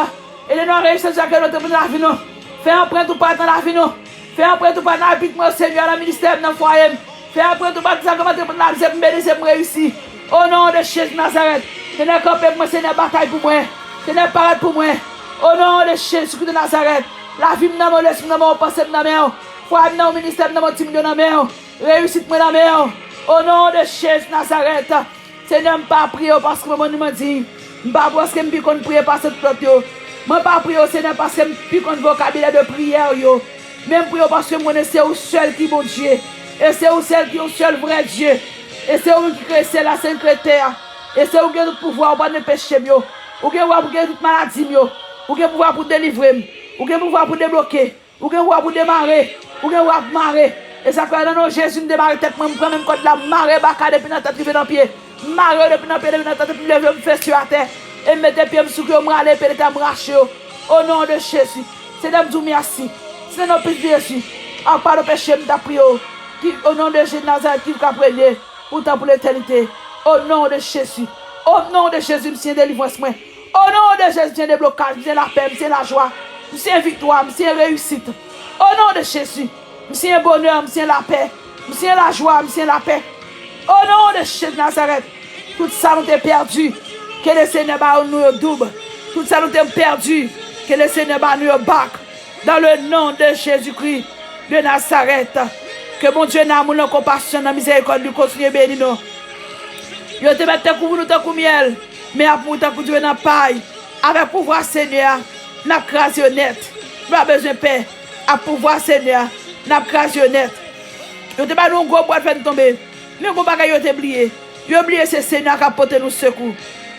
Ede nou a reyisi sa ke nou te pran nan lavi nou. Fè anprent ou pa nan lavi nou. Fè anprent ou pa nan abit mwen, Senyè, nan ministè m, nan fwaye m. Fè anprent ou pa nan sa ke mwen te pran nan lavi, se pou m beni, se pou m reyisi. O non de Jezi Nazarèt. Senyè, kanpe pou mwen, Senyè, batay pou mwen. Senyè, parèt pou mwen. O non de Jezi Kris de Nazarèt. Lavi m nan men w, lespri m nan men w, panse m nan men w. Fwaye m nan men w, ministè m nan men w, ti moun yo nan men w. Reyisit mwen nan men w. O non de Jezi Nazarèt. Senyè, m pa priye w paske mwen, mwen, mwen di, m pa priye w paske m pi konn priye pase tout lòt yo. Mwen pa priye w, Senyè, paske m pi konn vokabilè de priyè yo. Men m priye w paske m konnen se ou sèl ki Bondye. E se ou sèl ki yon sèl vrè Dye. E se ou menm ki kreye syèl la, se ou ki kreye tè a. E se ou ki gen tout pouvwa, ou padone peche m yo. Ou gen pouvwa pou geri tout maladi m yo. Ou gen pouvwa pou delivre m. Ou gen pouvwa pou debloke. Ou gen pouvwa pou demare. Ou gen pouvwa pou mare. E sa k fè nan non Jezi, m demare tèt mwen, m pran menm kòd la, m mare baka depi nan tèt rive nan pye. M mare yo depi nan pye, depi nan tèt, epi m leve, m fese yo atè. E m mete pye m sou yo, m rale pye de tè, m rache yo. O non de Jezi. Senyè, m di w mèsi. Se nan non pitit Jezi. Ak padon peche m t ap priye w. Ki, o non de Jezi Nazarèt ki ka premye. Pou tan, pou letènite. O non de Jezi. O non de Jezi, m siyen delivrans mwen. O non de Jezi, m siyen deblokaj, m siyen lapè, m siyen lajwa, m siyen viktwa, m siyen reyisit. O non de Jezi, m siyen bonè, m siyen lapè, m siyen lajwa, m siyen lapè. O non de Jezi Nazarèt, tout sa nou te pèdi, ke le Senyè ba nou yo doub. Tout sa nou te pèdi, ke le Senyè ba nou yo back. Dans le nom de Jésus-Christ de Nazareth. Ke Bondye nan amou l, nan konpasyon, nan mizerikòd li kontinye beni nou. Yo te mèt te kouvri nou tankou myèl, men y ap mouri tankou dife nan pay. Avèk pouvwa Senyè a, n ap kraze yo nèt. Nou pa bezwen pè. Ak pouvwa Senyè a, n ap kraze yo nèt. Yo te ba nou yon gwo bwat fè n tonbe. Men gon bagay yo te bliye. Yo bliye se Senyè a k ap pote nou sekou.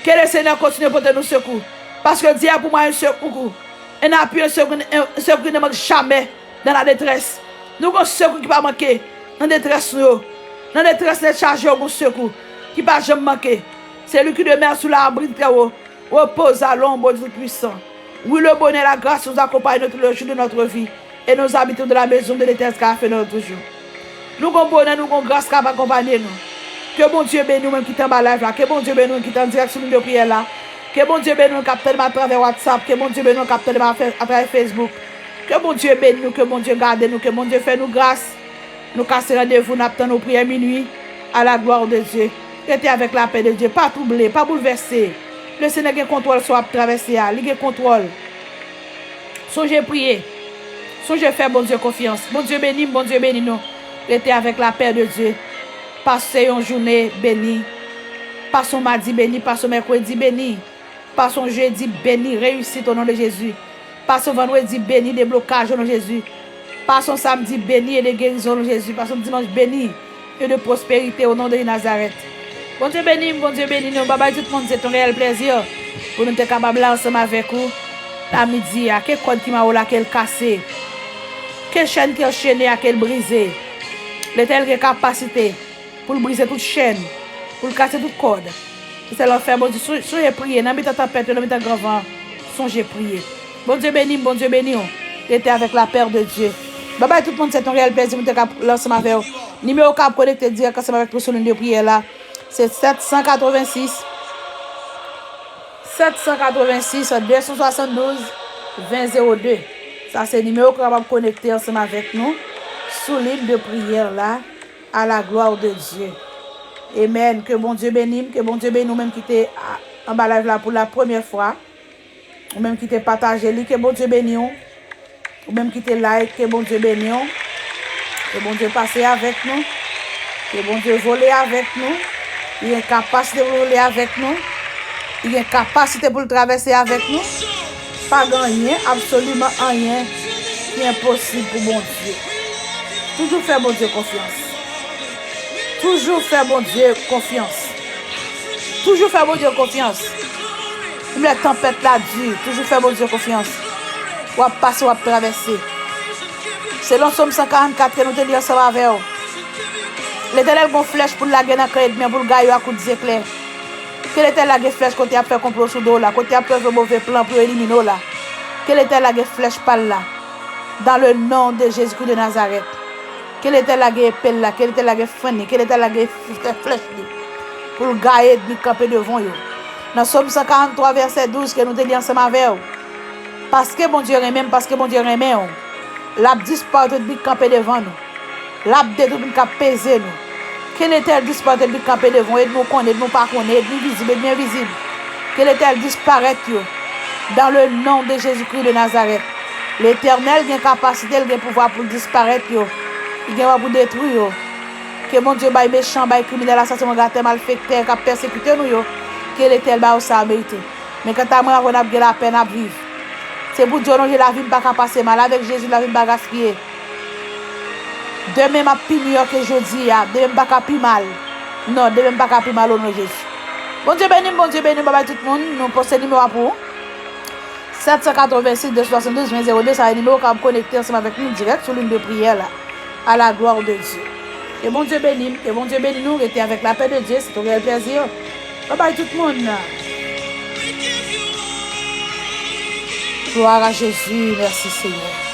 Ke le Senyè kontinye pote nou sekou. Paske Dieu a pour moi un secours, un appui, un secours, un secours qui ne manque jamais dans la détresse. Nou gon sekou ki pa manke nan detrès nou yo. Nan detrès nèt chaje yo, gon sekou ki pa janm manke. Celui qui demeure sous l'abri du Très-Haut repose à l'ombre du Tout-Puissant. Oui, le bonheur et la grâce nous accompagnent tous les jours de notre vie et nous habitons dans la maison de l'Éternel jusqu'à la fin de notre jour. Nou gon bonè, nou gon gras k ap akonpanye nou. Ke Bondye beni w menm ki te anba live la. Ke Bondye beni w menm ki te an dirèk sou liy de priyè la. Ke Bondye beni w menm k ap tande m atravè WhatsApp. Ke Bondye beni w menm k ap tande m atravè Facebook. Ke Bondye beni nou, ke Bondye gade nou, ke Bondye fè nou gras. Nou kase randevou, n ap tann ou priyè minui. À la gloire de Dieu. Rete avèk lapè de Dye. Pa twouble, pa boulvèse. Le Senyè gen kontwòl sa w ap travèse a. Li gen kontwòl. Sonje priye. Sonje fè Bondye konfyans. Bondye beni m, Bondye beni nou. Rete avèk lapè de Dye. Pase yon jounen beni. Pase yon madi beni, pase yon mèkredi beni. Pase yon jedi beni, reyisit o non de Jezi. Pase yon vandredi beni, deblokaj o non Jezi. Pase yon samdi beni e de gerizon o non Jezi. Pase yon dimanch beni e de prosperite o non de Nazarèt. Bondye beni m, Bondye beni nou. Babay tout moun, se yon reyèl plèzi pou nou te kapab la ansanm avèk ou. La midi a, ke kòd ki mare w la, ke l kase. Ke chèn ki anchene a, ke l brize. Letènèl gen kapasite pou l brize tout chèn, pou l kase tout kòd. Se sèl w ap fè, Bondye, sou- sonje priye. Nan mitan tanpèt yo, nan mitan gran van an, sonje priye. Bondye beni m, Bondye beni w. Rete avèk lapè de Dye. Babay tout moun, se yon reyèl plèzi pou nou te kab la ansanm avè w. Nimewo k ap konekte dirèk ansanm avèk nou sou liy de priyè la, se sèt san katrevensis, sèt san katrevensis, de san swasanndouz, ven zewo de. Sa se nimewo ki kapab konekte ansanm avèk nou sou liy de priyè la. À la gloire de Dieu. Amen. Ke Bondye beni m, ke Bondye beni w menm ki te a- anba live la pou la premyè fwa. Ou menm ki te pataje li, ke Bondye beni w. Ou menm ki te like, ke Bondye beni w. Ke Bondye pase avèk nou. Ke Bondye vole avèk nou. Li gen kapasite pou l woule avèk nou. Li gen kapasite pou l travèse avèk nou. Pa gen anyen, absoliman anyen, ki enposib pou Bondye. Toujou fè Bondye konfyans. Toujou fè Bondye konfyans. Toujou fè Bondye konfyans. Menm lè tanpèt la di, toujou fè Bondye konfyans. W ap pase, w ap travèse. Selon Sòm san karannkat ke nou te li ansanm avè w, Letènèl gon flèch pou l lage nan kan ènmi an pou l gaye yo ak kout zeklè. Ke Letènèl lage flèch kote y ap fè konplo sou do w la, kote y ap fè move plan pou yo elimine w la. Ke Letènèl lage flèch pa l la. Dans le nom de Jésus-Christ de Nazareth. Ke Letènèl lage epe l la, ke Letèlèl lage fren li, ke Letèlèl lage f-, flèch li. Pou l gaye ènmi k kanpe devan yo. Nan Sòm san karanntwa, vèsè douz, ke nou te li ansanm avè w. Paske Bondye renmen m, paske Bondye renmen w, l ap disparèt ènmi k kanpe devan nou. L ap detwi moun k ap peze nou. Ke Letènèl disparèt ènmi k kanpe devan w, ènmi w konnen, ènmi w pa konnen, ènmi vizib, ènmi envizib. Ke Letènèl disparèt yo. Dans le nom de Jésus-Christ de Nazareth. Letènèl gen kapasite, l gen pouvwa pou l disparèt yo. Li gen pouvwa pou detwi yo. Ke Bondye bay mechan, bay kriminèl, asasen, mangatè, malfektè k ap pèsekite nou yo. Ke Letènèl ba yo sa yo merite. Men kanta mwen avè w, n ap gen lapè, n ap viv. Se pou Dye lonje lavi m pa ka pase mal. Avèk Jezi, lavi m pa gaspiye. Demen m ap pi miyò ke jodi a. Demen m pa ka pi mal. Non, demen m pa ka pi mal o non Jezi. Bondye beni m, Bondye beni m, babay tout moun. Nou poste nimewo a pou ou. Sèt san katrevensis, de swasanndouz, ven zewo de, sa e nimewo w kapab konekte ansanm avèk nou dirèk sou liy de priyè la. À la gloire de Dieu. Ke Bondye beni m, ke Bondye beni nou, rete avèk lapè de Dye, se yon reyèl plèzi. Babay tout moun. Gloire à Jésus, mèsi Senyè.